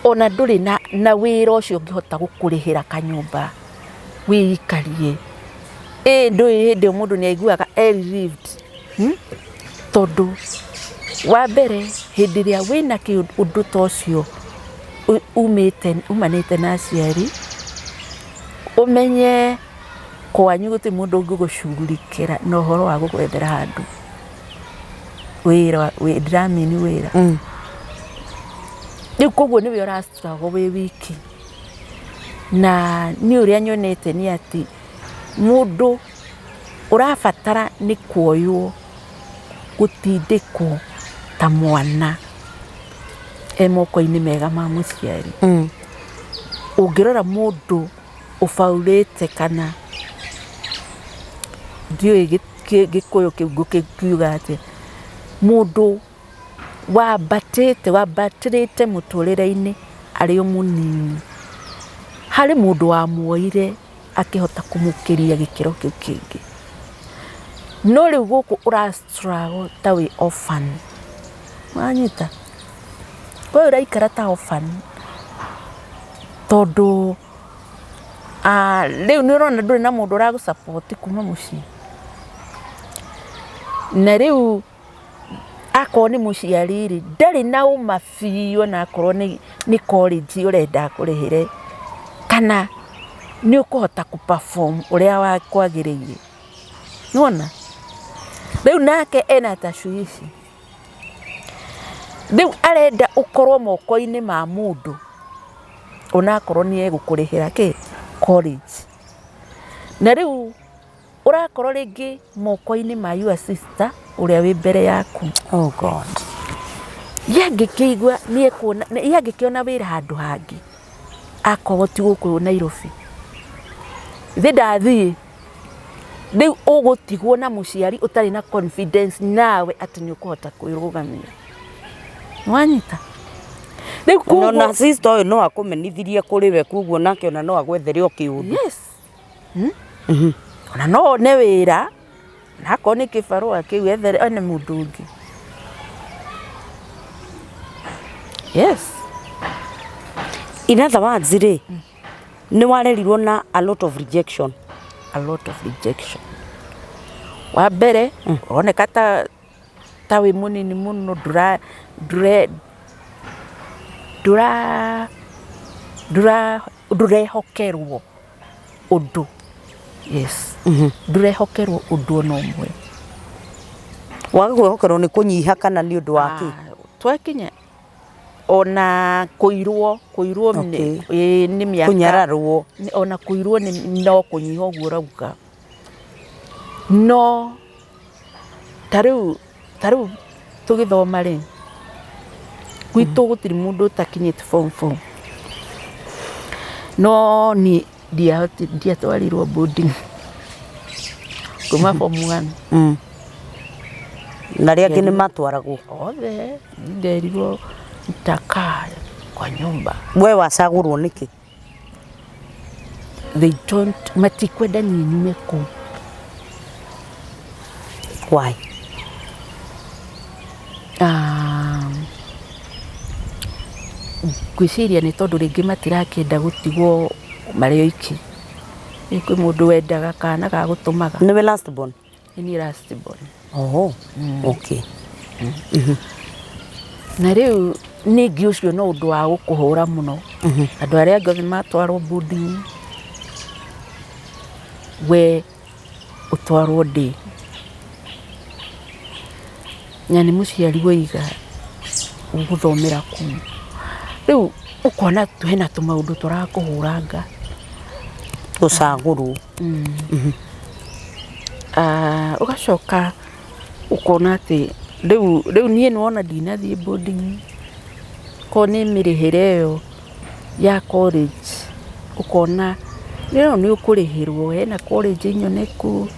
ona ndũrĩ na wĩra ũcio ũngĩhota gũkũrĩhĩra kanyũmba wĩikarie. Ĩ ndũĩ hĩndĩ ĩyo mũndũ nĩ aiguaga e relieved tondũ wa mbere hĩndĩ ĩrĩa wĩna ũndũ ta ũcio umĩte umanĩte na aciari, ũmenye kwanyu gũtirĩ mũndũ ũngĩgũcugurikĩra na ũhoro wa gũgwethera handũ wĩra, ndĩramini wĩra. Rĩu koguo nĩwe ũra struggle wĩ wiki. Na niĩ ũrĩa nyonete nĩ atĩ mũndũ ũrabatara nĩ kuoywo, gũtindĩkwo ta mwana e moko-inĩ mega ma mũciari. Ũngĩrora mũndũ ũbaũrĩte kana ndiũĩ gĩkũyũ kĩu ngũkĩuga atĩa, mũndũ wambatĩte wambatĩrĩte mũtũrĩre-inĩ arĩ o mũnini, harĩ mũndũ wamuoire akĩhota kũmũkĩria gĩkĩro kĩu kĩngĩ. No rĩu gũkũ ũra struggle ta wĩ orphan, nĩwanyita? We ũraikara ta orphan tondũ rĩu nĩ ũrona ndũrĩ na mũndũ ũragũ support kuma mũciĩ. Na rĩu akorwo nĩ mũciari rĩ, ndarĩ na ũma biũ ona akorwo nĩ college ũrenda akũrĩhĩre, kana nĩ ũkũhota kũ perform ũrĩa kwagĩrĩire. Nĩwona? Rĩu nake ena tashwishi. Rĩu arenda ũkorwo moko-inĩ ma mũndũ onakorwo nĩ egũkũrĩhĩra kĩ? College. Na rĩu ũrakorwo rĩngĩ moko-inĩ ma your sister ũrĩa wĩ mbere yaku. Oh God. Ye angĩkĩigua nĩ ekuona, ye angĩkĩona wĩra handũ hangĩ akorwo ti gũkũ Nairobi, thĩ ndathiĩ. Rĩu ũgũtigwo na mũciari ũtarĩ na confidence nawe atĩ nĩ ũkũhota kwĩrũgamia. Nĩwanyita? Rĩu koguo na sister ũyũ no akũmenithirie kũrĩ we koguo nake ona no agwethere o kĩũndũ. Yes. Hmm? Mm -hmm. Ona no one wĩra na akorwo nĩ kĩbarũa kĩu ethere one mũndũ ũngĩ. Yes. In other words rĩ, nĩ warerirwo na a lot of rejection. A lot of rejection. Wa mbere ũroneka ta ta wĩ mũnini mũno ndũra ndũre ndũra ndũra ndũrehokerwo ũndũ. Yes. Ndũrehokerwo ũndũ ona ũmwe. Waga kwĩhokerwo nĩ kũnyiha kana nĩ ũndũ wa kĩ? Twakinya ona kũirwo kũirwo Okay. ĩĩ nĩ mĩaka Kũnyararwo. Ona kũirwo nĩ no kũnyiha ũguo ũrauga. No ta rĩu ta rĩu tũgĩthoma rĩ, gwitũ gũtirĩ mũndũ ũtakinyĩte form four. No niĩ ndiatwarirwo boarding kuma form one. Na arĩa angĩ nĩ matwaragwo? Othe, nderirwo nitakaa kwa nyumba. We wacagũrwo nĩkĩ? They don't, matikwenda niĩ nyume kũu. Why? Ngwĩciria nĩ tondũ rĩngĩ matirakĩenda gũtigwo marĩ oiki. Kwĩ mũndũ wendaga kana ga gũtũmaga. Nĩwe last born? Nĩ niĩ last born. Oh, okay. Na rĩu ningĩ ũcio no ũndũ wa gũkũhũra mũno. Andũ arĩa angĩ othe matwarwo boarding, we ũtwarwo day. Na nĩ mũciari waiga ũgũthomera kũu. Rĩu ũkona hena tũmaũndũ tũrakũhũranga. Gũcagũrwo. Ũgacoka ũkona atĩ rĩu rĩu niĩ nĩwona ndinathiĩ boarding, korwo nĩ mĩrĩhĩre ĩyo ya college ũkona ĩyo nĩ ũkũrĩhĩrwo, hena college nyoneku,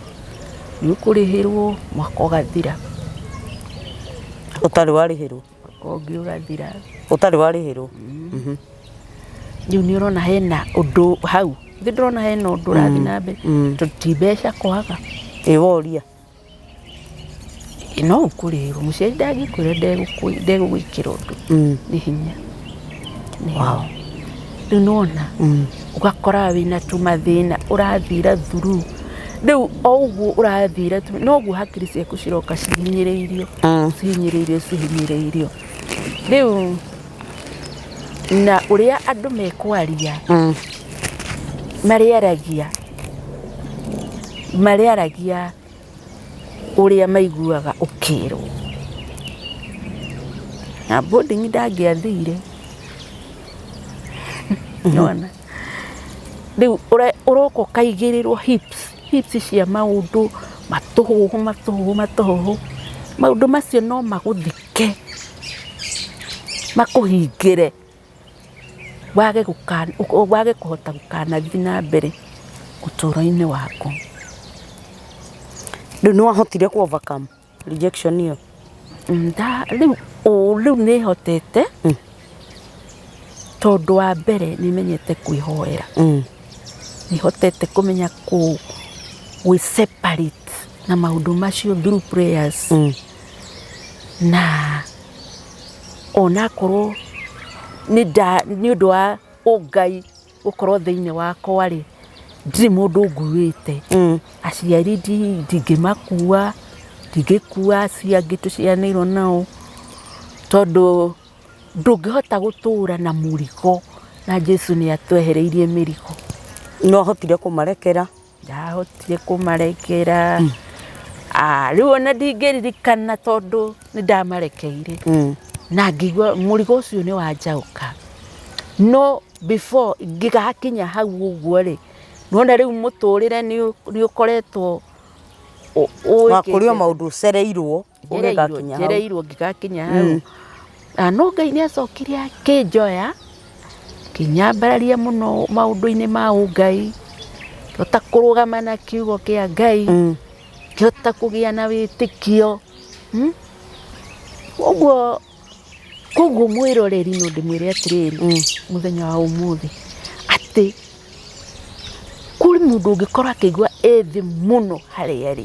nĩ ũkũrĩhĩrwo mwaka ũgathira. Ũtarĩ warĩhĩrwo? Mwaka ũngĩ ũgathira. Ũtarĩ warĩhĩrwo? Rĩu nĩ ũrona hena ũndũ hau, githĩ ndũrona hena ũndũ ũrathiĩ na mbere, tondũ ti mbeca kwaga. Ĩ woria? Ĩ, no ũkũrĩrwo mũciari ndangĩkwĩra ndegũgwĩkĩra ũndũ. Nĩ hinya. Nĩ hinya. Rĩu nĩwona ũgakora wĩna tũmathĩna ũrathira through. Rĩu o ũguo ũrathira noguo hakiri ciaku ciroka cihinyĩrĩirio, cihinyĩrĩirio, cihinyĩrĩirio. Rĩu na ũrĩa andũ mekwaria, marĩaragia, marĩaragia ũrĩa maiguaga ũkĩrwo. Na boarding ndangĩathire. Nĩwona? Rĩu ũroka ũkaigĩrĩrwo hips, hips cia maũndũ matũhũhũ matũhũhũ matũhũhũ. Maũndũ macio no magũthike, makũhingĩre, wage wage kũhota gũkanathiĩ na mbere ũtũũro-inĩ waku. Rĩu nĩ wahotire kũ overcome rejection ĩyo? Rĩu rĩu nĩ hotete tondũ wa mbere nĩ menyete kwĩhoera. Nĩ hotete kũmenya gwĩ separate na maũndũ macio through prayers. Na onakorwo nĩ ũndũ wa ũngai gũkorwo thĩinĩ wakwa rĩ, ndirĩ mũndũ nguĩte. Aciari ndingĩmakua, ndingĩkua acio angĩ tũciaranĩirwo nao, tondũ ndũngĩhota gũtũra na mũrigo na Jesu nĩ atwehereirie mĩrigo. Nĩ wahotire kũmarekera? Ndahotire kũmarekera. Rĩu ona ndingĩririkana tondũ nĩ ndamarekeire. Na ngĩigua mũrigo ũcio nĩ wanjaũka. No before ngĩgakinya hau ũguo rĩ, nĩwona rĩu mũtũrĩre nĩ ũkoretwo Kũrĩ o maũndũ ũcereirwo ũgĩgakinya hau. Njereirwo ngĩgakinya hau. No Ngai nĩ acokire akĩnjoya, akĩnyambararia mũno maũndũ-inĩ ma ũngai, ngĩhota kũrũgama na kiugo kĩa Ngai, ngĩhota kũgĩa na wĩtĩkio. Ũguo koguo mwĩroreri no ndĩmwĩre atĩrĩrĩ, mũthenya wa ũmũthĩ, atĩ kũrĩ mũndũ ũngĩkorwo akĩigua e thĩ mũno harĩa arĩ,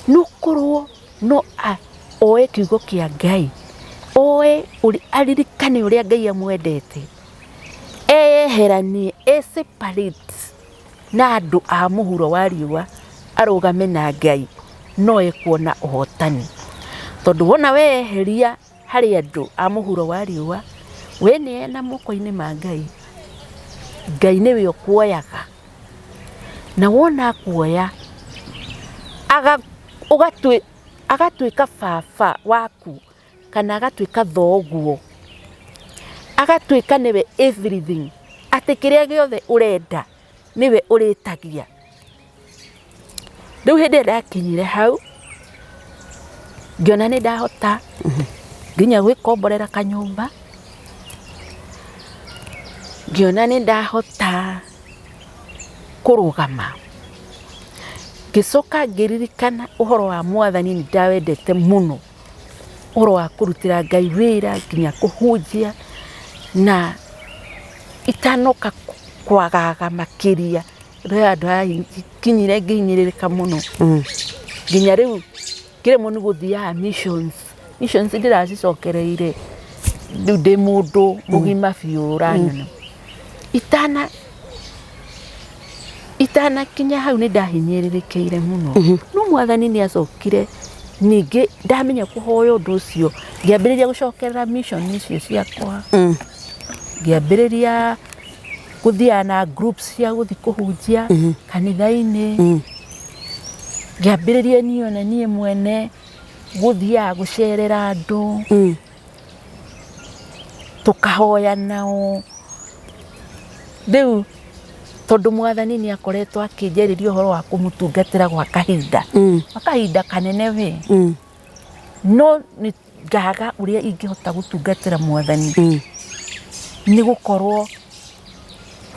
nĩ ũkorwo no oe kiugo kĩa Ngai, oe aririkane ũrĩa Ngai amwendete, eyeheranie, e separate na andũ a mũhuro wa riũa, arũgame na Ngai, no ekuona ũhotani. Tondũ wona weyeheria harĩ andũ a mũhuro wa riũa, weneana moko-inĩ ma Ngai, Ngai nĩwe ũkuoyaga. Na wona akuoya, agatuĩka baba waku kana agatuĩka thoguo, agatuĩka nĩwe everything, atĩ kĩrĩa gĩothe ũrenda nĩwe ũrĩtagia. Rĩu hĩndĩ ĩrĩa ndakinyire hau, ngĩona nĩ ndahota nginya gwĩkomborera kanyũmba, ngĩona nĩ ndahota kũrũgama. Ngĩcoka ngĩririkana ũhoro wa Mwathani nĩ ndawendete mũno, ũhoro wa kũrutĩra Ngai wĩra nginya kũhunjia, na itanoka kwagaga makĩria, he handũ hakinyire ngĩhinyĩrĩrĩka mũno, nginya rĩu ngĩremwo nĩ gũthiaga missions. Missions ndĩracicokereire rĩu ndĩ mũndũ mũgima biũ ũranyona. Itanakinya hau nĩ ndahinyĩrĩrĩkĩire mũno, no Mwathani nĩ acokire ningĩ ndamenya kũhoya ũndũ ũcio, ngĩambĩrĩria gũcokerera mission icio ciakwa, ngĩambĩrĩria gũthiaga na groups cia gũthiĩ kũhunjia kanitha-inĩ, ngĩambĩrĩria niĩ ona niĩ mwene gũthiaga gũcerera andũ, tũkahoya nao. Rĩu tondũ Mwathani nĩ akoretwo akĩnjarĩria ũhoro wa kũmũtungatĩra gwa kahinda, gwa kahinda kanene we, no nĩ ngaga ũrĩa ingĩhota gũtungatĩra Mwathani, nĩ gũkorwo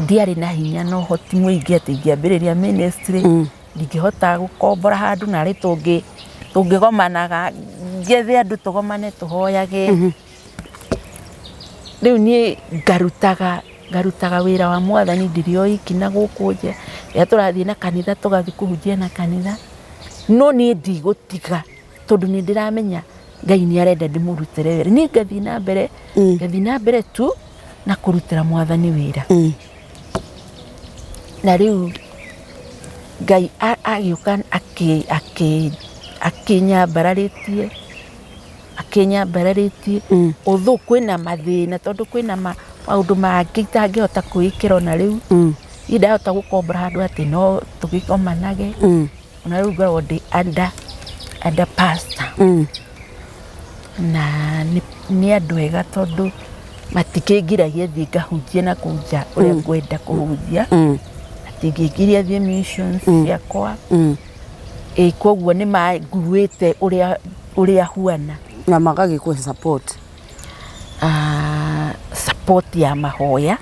ndiarĩ na hinya na ũhoti mũingĩ atĩ ingĩambĩrĩria ministry, ndingĩhota gũkombora handũ narĩ tũngĩgomanaga, njethe andũ tũgomane tũhoyage. Rĩu niĩ ngarutaga wĩra wa Mwathani ndĩrĩ o iki na gũkũ nja, rĩrĩa tũrathiĩ na kanitha tũgathiĩ kũhunjia na kanitha, no niĩ ndigũtiga. Tondũ nĩ ndĩramenya Ngai nĩ arenda ndĩmũrutĩre wĩra. Niĩ ngathiĩ na mbere, ngathiĩ na mbere tu na kũrutĩra mwathani wĩra. Na rĩu Ngai agĩũka akĩnyambararĩtie, akĩnyambararĩtie, although kwĩna mathĩna tondũ kwĩna maũndũ mangĩ itangĩhota kwĩĩkĩra ona rĩu. Niĩ ndahota gũkombora handũ atĩ no tũgĩkomanage. Ona rĩu ngoragwo ndĩ under, under pastor. Na nĩ andũ ega tondũ matikĩngiragia thiĩ ngahunjie na kũu nja ũrĩa ngwenda kũhunjia. Matingĩngiria thiĩ missions ciakwa. Ĩĩ koguo nĩ manguĩte ũrĩa ũrĩa huana. Na magagĩkũhe support. Support ya mahoya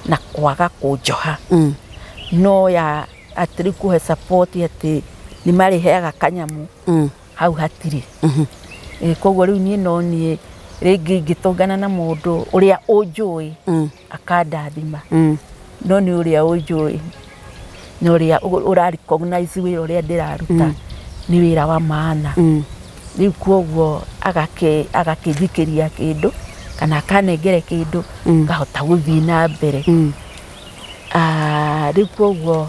na kwaga kũnjoha. No ya atĩ rĩu kũhe support atĩ nĩ marĩheaga kanyamũ hau hatirĩ. Koguo rĩu niĩ no niĩ rĩngĩ ingĩtũngana na mũndũ ũrĩa ũnjũĩ akandathima. No nĩ ũrĩa ũnjũĩ na ũrĩa ũra recognize wĩra ũrĩa ndĩraruta nĩ wĩra wa maana. Rĩu koguo agakĩnjikĩria kĩndũ kana akanengere kĩndũ ngahota gũthiĩ na mbere. Rĩu koguo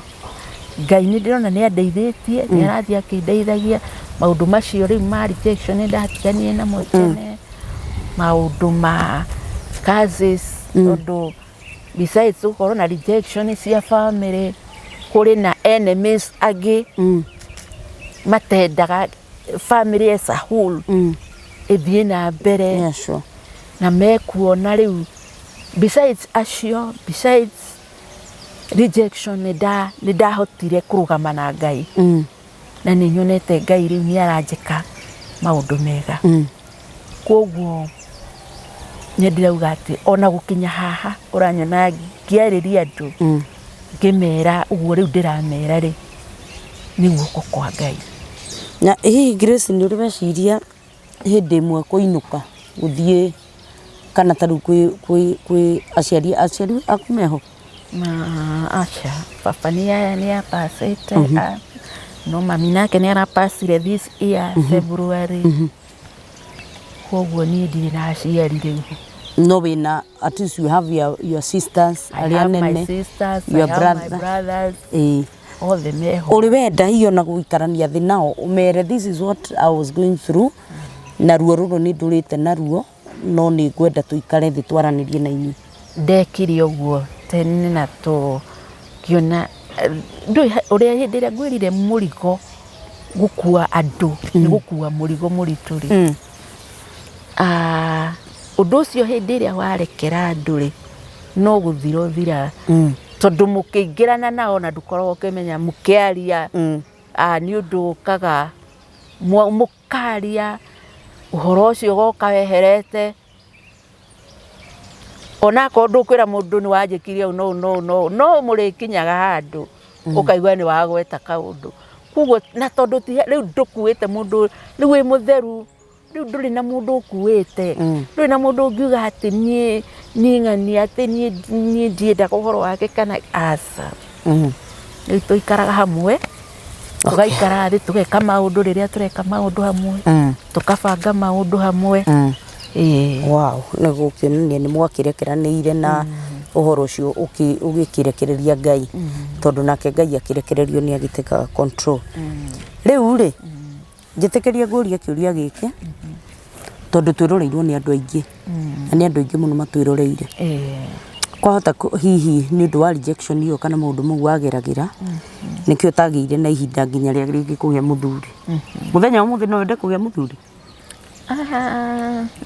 Ngai nĩ ndĩrona nĩ andeithĩtie, nĩ arathiĩ akĩndeithagia maũndũ macio rĩu ma rejection nĩ ndatiganire namo tene, maũndũ ma curses tondũ besides gũkorwo na rejection cia family, kũrĩ na enemies angĩ matendaga family as a whole ĩthiĩ na mbere. Yeah, sure. Na mekuona rĩu besides acio, besides rejection, nĩ ndahotire kũrũgama na Ngai. Na nĩ nyonete Ngai rĩu nĩ aranjĩka maũndũ mega. Koguo nĩ ndĩrauga atĩ ona gũkinya haha ũranyona ngĩarĩria andũ, ngĩmera ũguo rĩu ndĩramera rĩ, nĩ guoko kwa Ngai. Na hihi Grace, nĩ ũrĩ weciria hĩndĩ ĩmwe kũinũka gũthiĩ kana ta rĩu kwĩ aciari aku meho? Na aca, baba nĩ apacĩte, no mami nake nĩ arapacire this year February. Koguo niĩ ndirĩ na aciari rĩu. No wĩna, at least you have your sisters I arĩa have my nene, sisters, your I have my brother. brothers, othe meho. Ũrĩ wenda hihi ona gũikarania thĩ nao ũmere, "This is what I was going through, na ruo rũrũ nĩ ndũrĩte naruo, no nĩ ngwenda tũikare thĩ twaranĩrie na inyuĩ"? Ndekire ũguo tene na tũkĩona ndũĩ ũrĩa hĩndĩ ĩrĩa ngwĩrire mũrigo gũkua andũ nĩ gũkua mũrigo mũritũ rĩ, ũndũ ũcio hĩndĩ ĩrĩa warekera andũ rĩ, no gũthira ũthiraga, tondũ mũkĩingĩrana nao na ndũkoragwo ũkĩmenya mũkĩaria, nĩ ũndũ ũkaga mũkaria ũhoro ũcio ũgoka weherete, onakorwo ndũkwĩra mũndũ nĩ wanjĩkire ũũ no no no no mũrĩkinyaga handũ ũkaigua nĩ wagweta kaũndũ. Koguo na tondũ ti rĩu ndũkuĩte mũndũ, rĩu wĩ mũtheru, rĩu ndũrĩ na mũndũ ũkuĩte, ndũrĩ na mũndũ ũngiuga atĩ niĩ ng'ania atĩ niĩ ndiendaga ũhoro wake kana aca. Rĩu tũikaraga hamwe, tũgaikara thĩ tũgeka maũndũ, rĩrĩa tũreka maũndũ hamwe, tũkabanga maũndũ hamwe. Ĩĩ. Wow, nĩ gũkĩonania nĩ mwakĩrekeranĩire na ũhoro ũcio ũgĩkĩrekereria Ngai, tondũ nake Ngai akĩrekererio nĩ agĩtekaga control. Rĩu rĩ, njĩtĩkĩrie ngũrie kĩũria gĩkĩ, tondũ twĩroreirwo nĩ andũ aingĩ, na nĩ andũ aingĩ mũno matwĩroreire. Kwahota hihi nĩ ũndũ wa rejection ĩyo kana maũndũ mau wageragĩra, nĩkĩo ũtagĩire na ihinda nginya rĩa rĩngĩ kũgĩa mũthuri. Mũthenya wa ũmũthĩ no wende kũgĩa mũthuri?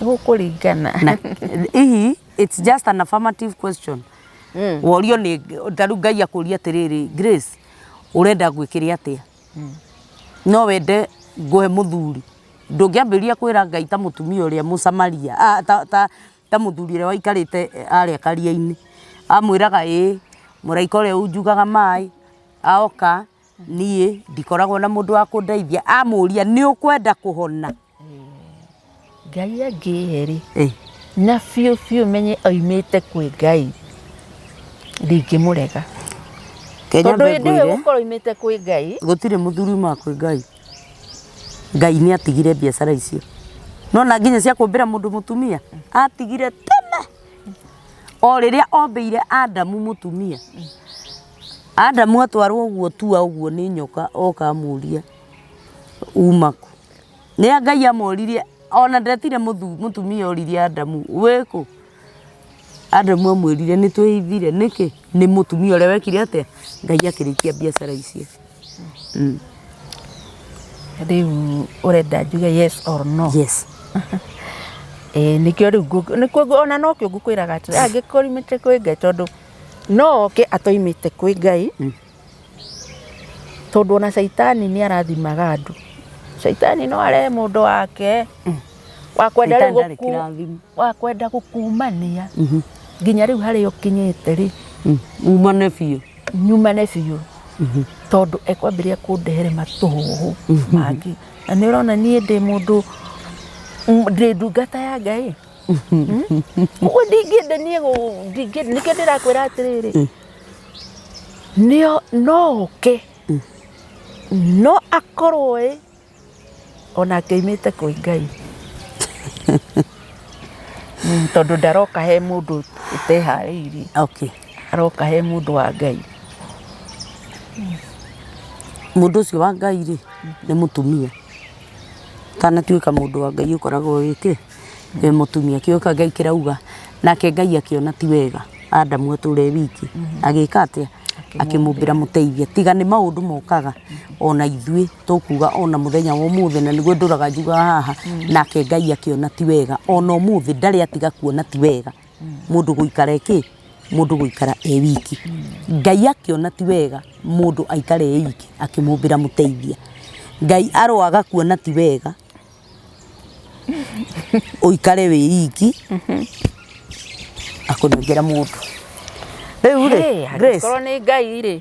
Gũkũringana. Na hihi it's just an affirmative question. Worio nĩ ta rĩu Ngai akũria atĩrĩrĩ, "Grace, ũrenda ngwĩkĩre atĩa? No wende ngũhe mũthuri?" Ndũngĩambĩrĩria kwĩra Ngai ta mũtumia ũrĩa Mũsamaria, ta mũthuri ũrĩa waikarĩte harĩa karia-inĩ. Amwĩraga ĩĩ, mũraika ũrĩa unjugaga maĩ aoka, niĩ ndikoragwo na mũndũ wa kũndeithia. Amũria, "Nĩ ũkwenda kũhona?" Ngai angĩhe rĩ, na biũ biũ menye oimĩte kwĩ Ngai, ndingĩmũrega. Kenya Tondũ hĩndĩ ĩyo ngwĩre gũkorwo oimĩte kwĩ Ngai. Gũtirĩ mũthuri umaga kwĩ Ngai. Ngai nĩ atigire biacara icio. Nona nginya cia kũmbĩra mũndũ mũtumia atigire tene. O rĩrĩa ombĩire Adamu mũtumia. Adamu atwarwo ũguo tua ũguo nĩ nyoka oka amũria uma kũ. Nĩ Ngai amoririe ona ndetire mũtumia oririe Adamu wĩkũ. Adamu amwĩrire nĩ twĩhithire nĩkĩ? Nĩ mũtumia ũrĩa wekire atĩa? Ngai akĩrĩkia biacara icio. Rĩu ũrenda njuge yes or no? Yes. Ĩĩ nĩkĩo rĩu nĩkĩo ona nokĩo ngũkwĩraga atĩrĩ angĩkorwo oimĩte kwĩ Ngai tondũ no oke atoimĩte kwĩ Ngai, tondũ ona caitani nĩ arathimaga andũ. Caitani no arehe mũndũ wake wa kwenda rĩu Caitani ndarĩ kĩrathimo. wa kwenda gũkumania nginya rĩu harĩa ũkinyĩte rĩ. Umane biũ. Nyumane biũ tondũ ekwambĩrĩria kũndehere matũhũhũ mangĩ. Na nĩ ũrona niĩ ndĩ mũndũ ndĩ ndungata ya Ngai. Ũguo ndingĩenda niĩ nĩkĩo ndĩrakwĩra atĩrĩrĩ, no oke no akorwo ĩ onake oimĩte kwĩ Ngai. Tondũ ndaroka he mũndũ ũteharĩirie. Okay. Aroka he mũndũ wa Ngai. Mũndũ ũcio wa Ngai rĩ, nĩ mũtumia. Ũtanatuĩka mũndũ wa Ngai ũkoragwo wĩ kĩ? Wĩ mũtumia. Kiugo kĩa Ngai kĩrauga, nake Ngai akĩona ti wega Adamu atũre e wiki. Agĩka atĩa? Akĩmũmbĩra mũteithia. Tiga nĩ maũndũ mokaga, ona ithuĩ tũkuga ona mũthenya wa ũmũthĩ, na nĩguo ndũraga njugaga haha, nake Ngai akĩona ti wega. Ona ũmũthĩ ndarĩ atiga kuona ti wega mũndũ gũikara e kĩ? Mũndũ gũikara e wiki. Ngai akĩona ti wega mũndũ aikare e iki, akĩmũmbĩra mũteithia. Ngai aroaga kuona ti wega ũikare wĩ iki, akũnengera mũndũ. Rĩu rĩ, Grace, Angĩkorwo nĩ Ngai rĩ,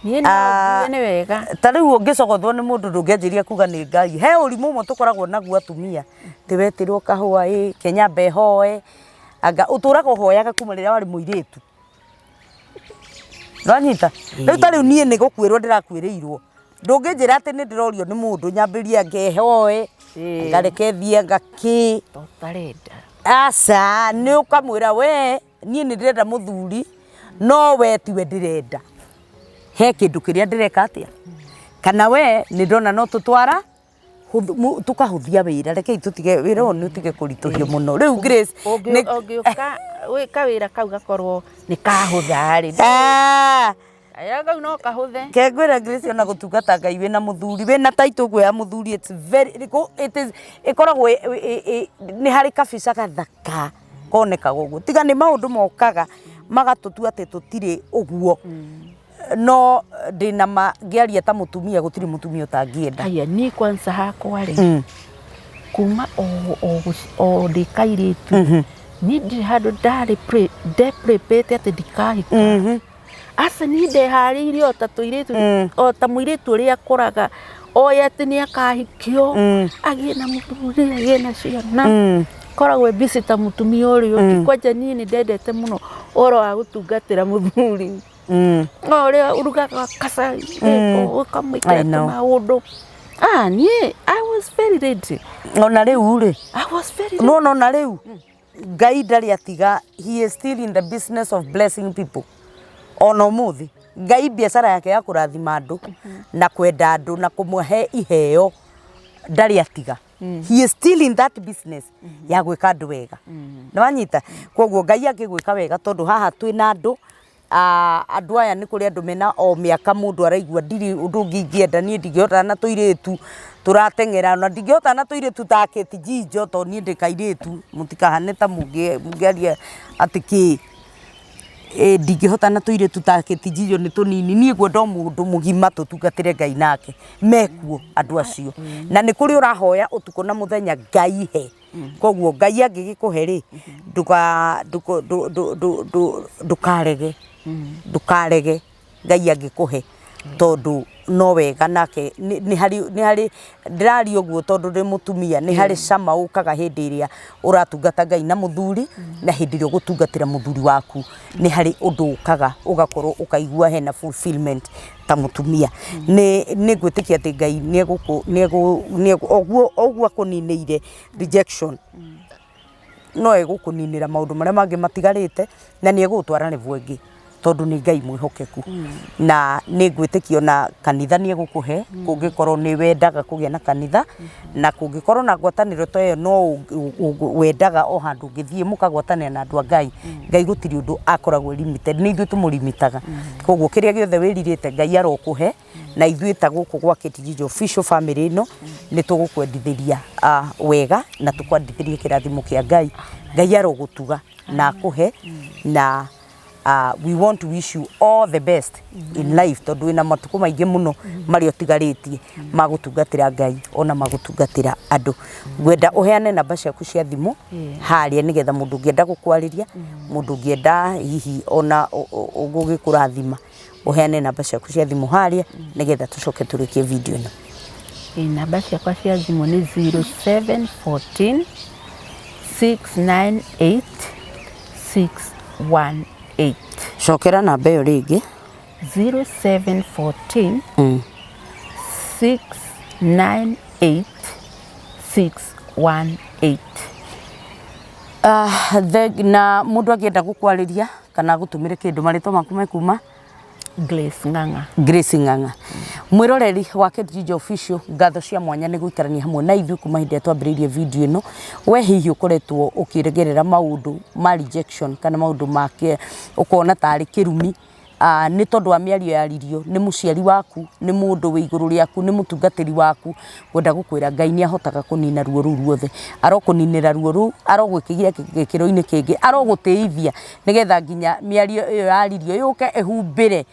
niĩ no ngue nĩ wega. Ta rĩu ũngĩcogothwo nĩ mũndũ ndũngĩanjĩrĩria kuga nĩ Ngai. He ũrimũ ũmwe tũkoragwo naguo atumia, atĩ wetĩrwo kahũa ĩ, ke nyambe hoe, anga ũtũraga ũhoyaga kuma rĩrĩa warĩ mũirĩtu. Nĩwanyita? Rĩu ta rĩu niĩ nĩ gũkuĩrwo ndĩrakuĩrĩirwo, ndũngĩnjĩra atĩ nĩ ndĩrorio nĩ mũndũ nyambĩrĩrie ngehoe, ngareke thiĩ anga kĩ. Ũtarenda. Aca, nĩ ũkamwĩra we niĩ nĩ ndĩrenda mũthuri no we tiwe ndĩrenda. He kĩndũ kĩrĩa ndĩreka atĩa? Kana we nĩ ndona no tũtwara tũkahũthia wĩra, rekei tũtige wĩra ũyũ nĩ ũtige kũritũhio mũno. Rĩu Grace nĩ Ũngĩũka kawĩra kau gakorwo nĩ kahũtha rĩ, kawĩra kau no kahũthe. Ke ngwĩre Grace ona gũtungata Ngai wĩna mũthuri wĩna title ũguo ya mũthuri it's very it is ĩkoragwo nĩ harĩ kabica gathaka konekaga ũguo. Tiga nĩ maũndũ mokaga magatũtua atĩ tũtirĩ ũguo. No ndĩna ma ngĩaria ta mũtumia gũtirĩ mũtumia ũtangĩenda. Haya niĩ kwanza hakwa rĩ, kuma o ndĩ kairĩtu, niĩ ndirĩ handũ ndarĩ ndeprepete atĩ ndikahika. Aca niĩ ndeharĩirie o ta tũirĩtu, o ta mũirĩtu ũrĩa akũraga oĩ atĩ nĩ akahikio, agĩe na mũthuri, agĩe na ciana. Koragwo e busy ta mũtumia ũrĩa ũngĩ. Kwanja niĩ nĩ ndendete mũno ũhoro wa gũtungatĩra mũthuri. No ũrĩa ũrugaga kacai, ũkamwĩkĩra I know. tũmaũndũ. Ah, niĩ I was very ready. Ona rĩu rĩ, I was very ready. no ona rĩu Ngai ndarĩ atiga, he is still in the business of blessing people. Ona ũmũthĩ Ngai biacara yake ya kũrathima andũ na kwenda andũ na kũmahe iheo ndarĩ atiga. He is still in that business ya gwĩka andũ wega. Nĩwanyita? Koguo Ngai angĩgwĩka wega tondũ haha twĩna andũ andũ aya nĩ kũrĩ andũ mena o mĩaka mũndũ araigua ndirĩ ũndũ ũngĩ ingĩenda niĩ ndingĩhotana na tũirĩtu tũrateng'era na ndingĩhotana na tũirĩtu ta Kate Njijo tondũ niĩ ndĩ kairĩtu mũtikahane ta mũngĩaria atĩ kĩ. Ndingĩhotana na tũirĩtu ta Kate Njijo nĩ tũnini niĩ ngwenda o mũndũ mũgima tũtungatĩre Ngai nake mekuo andũ acio. Na nĩ kũrĩ ũrahoya ũtukũ na mũthenya Ngai he. Koguo Ngai angĩgĩkũhe rĩ, ndũkarege, ndũkarege Ngai angĩkũhe. Tondũ no wega nake nĩ harĩ nĩ harĩ ndĩraria ũguo tondũ ndĩ mũtumia, nĩ harĩ cama ũkaga hĩndĩ ĩrĩa ũratungata Ngai na mũthuri, na hĩndĩ ĩrĩa ũgũtungatĩra mũthuri waku, nĩ harĩ ũndũ ũkaga ũgakorwo ũkaigua hena fulfillment ta mũtumia. Nĩ nĩ ngwĩtĩkia atĩ Ngai nĩ egũkũ nĩ egũ oguo oguo akũninĩire rejection, no egũkũninĩra maũndũ marĩa mangĩ matigarĩte, na nĩ egũgũtwara level ĩngĩ, tondũ nĩ Ngai mwĩhokeku. Na nĩ ngwĩtĩkia ona kanitha nĩ egũkũhe, kũngĩkorwo nĩ wendaga kũgĩa na kanitha, na kũngĩkorwo na ngwatanĩro ta ĩyo no wendaga o handũ ũngĩthiĩ mũkagwatanĩra na andũ a Ngai, Ngai gũtirĩ ũndũ akoragwo e limited, nĩ ithuĩ tũmũrimitaga. Koguo kĩrĩa gĩothe wĩrirĩte Ngai arokũhe, na ithuĩ ta gũkũ gwa Kate Official family ĩno, nĩ tũgũkwendithĩria wega na tũkwendithĩrie kĩrathimo kĩa Ngai. Ngai arogũtuga na akũhe na we want to wish you all the best in life, tondũ wĩna matukũ maingĩ mũno marĩa ũtigarĩtie ma gũtungatĩra Ngai ona ma gũtungatĩra andũ. Ngwenda ũheane namba ciaku cia thimũ harĩa, nĩgetha mũndũ ũngĩenda gũkwarĩria, mũndũ ũngĩenda hihi ona gũgĩkũrathima, ũheane namba ciaku cia thimũ harĩa, nĩgetha tũcoke tũrĩkie video ĩno. Namba ciakwa cia thimũ nĩ 0714 698 618. Cokera namba ĩyo rĩngĩ. 0714 698 618. Na mũndũ angĩenda gũkwarĩria kana agũtũmĩre kĩndũ, marĩtwa maku mekuma? Grace Ng'ang'a. Grace Ng'ang'a. Mwĩroreri wa Kate Ginger Official, ngatho cia mwanya nĩ gũikarania hamwe na ithuĩ kuma hĩndĩ ĩrĩa twambĩrĩirie video ĩno. We hihi ũkoretwo ũkĩgerera maũndũ ma rejection kana maũndũ ma ũkona tarĩ kĩrumi, nĩ tondũ wa mĩario yaririo nĩ mũciari waku, nĩ mũndũ wĩ igũrũ rĩaku, nĩ mũtungatĩri waku, ngwenda gũkwĩra Ngai nĩ ahotaga kũnina ruo rũu ruothe. Arokũninĩra ruo rũu, arogwĩkĩria gĩkĩro-inĩ kĩngĩ, arogũtĩithia nĩgetha nginya mĩario ĩyo yaririo yũke ĩhumbĩre,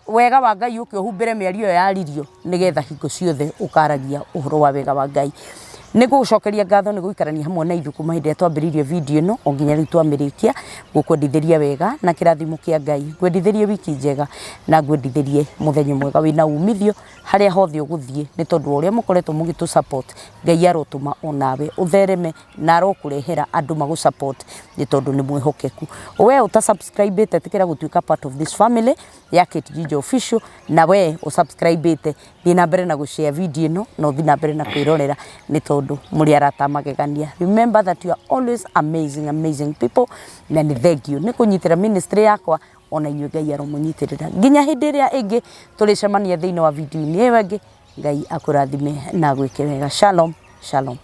wega wa Ngai ũke ũhumbĩre mĩario ĩyo yaririo, nĩgetha hingo ciothe ũkaragia ũhoro wa wega wa Ngai. Nĩ ngũgũcokeria ngatho nĩ gũikarania hamwe na ithuĩ kuma hĩndĩ ĩrĩa twambĩrĩirie video ĩno o nginya rĩu twamĩrĩkia. Ngũkwendithĩria wega na kĩrathimo kĩa Ngai. Ngwendithĩrie wiki njega na ngwendithĩrie mũthenya mwega wĩna umithio harĩa hothe ũgũthiĩ, nĩ tondũ wa ũrĩa mũkoretwo mũgĩtũ support. Ngai arotũma onawe ũthereme na arokũrehera andũ magũ support, nĩ tondũ nĩ mwĩhokeku. We ũta subscribe ĩte, ĩtĩkĩra gũtuĩka part of this family ya Kate Ginger Official, na we ũ subscribe ĩte, thiĩ na mbere na gũ share video ĩno na ũthiĩ na mbere na kwĩrorera, nĩ tondũ mũrĩ arata magegania. Remember that you are always amazing, amazing people, na nĩ thank you nĩ kũnyitĩra ministry yakwa. Ona inyuĩ Ngai aromũnyitĩrĩra nginya hĩndĩ ĩrĩa ĩngĩ tũrĩcemania thĩinĩ wa video-inĩ ĩyo ĩngĩ. Ngai akũrathime na agwĩke wega. Shalom, shalom.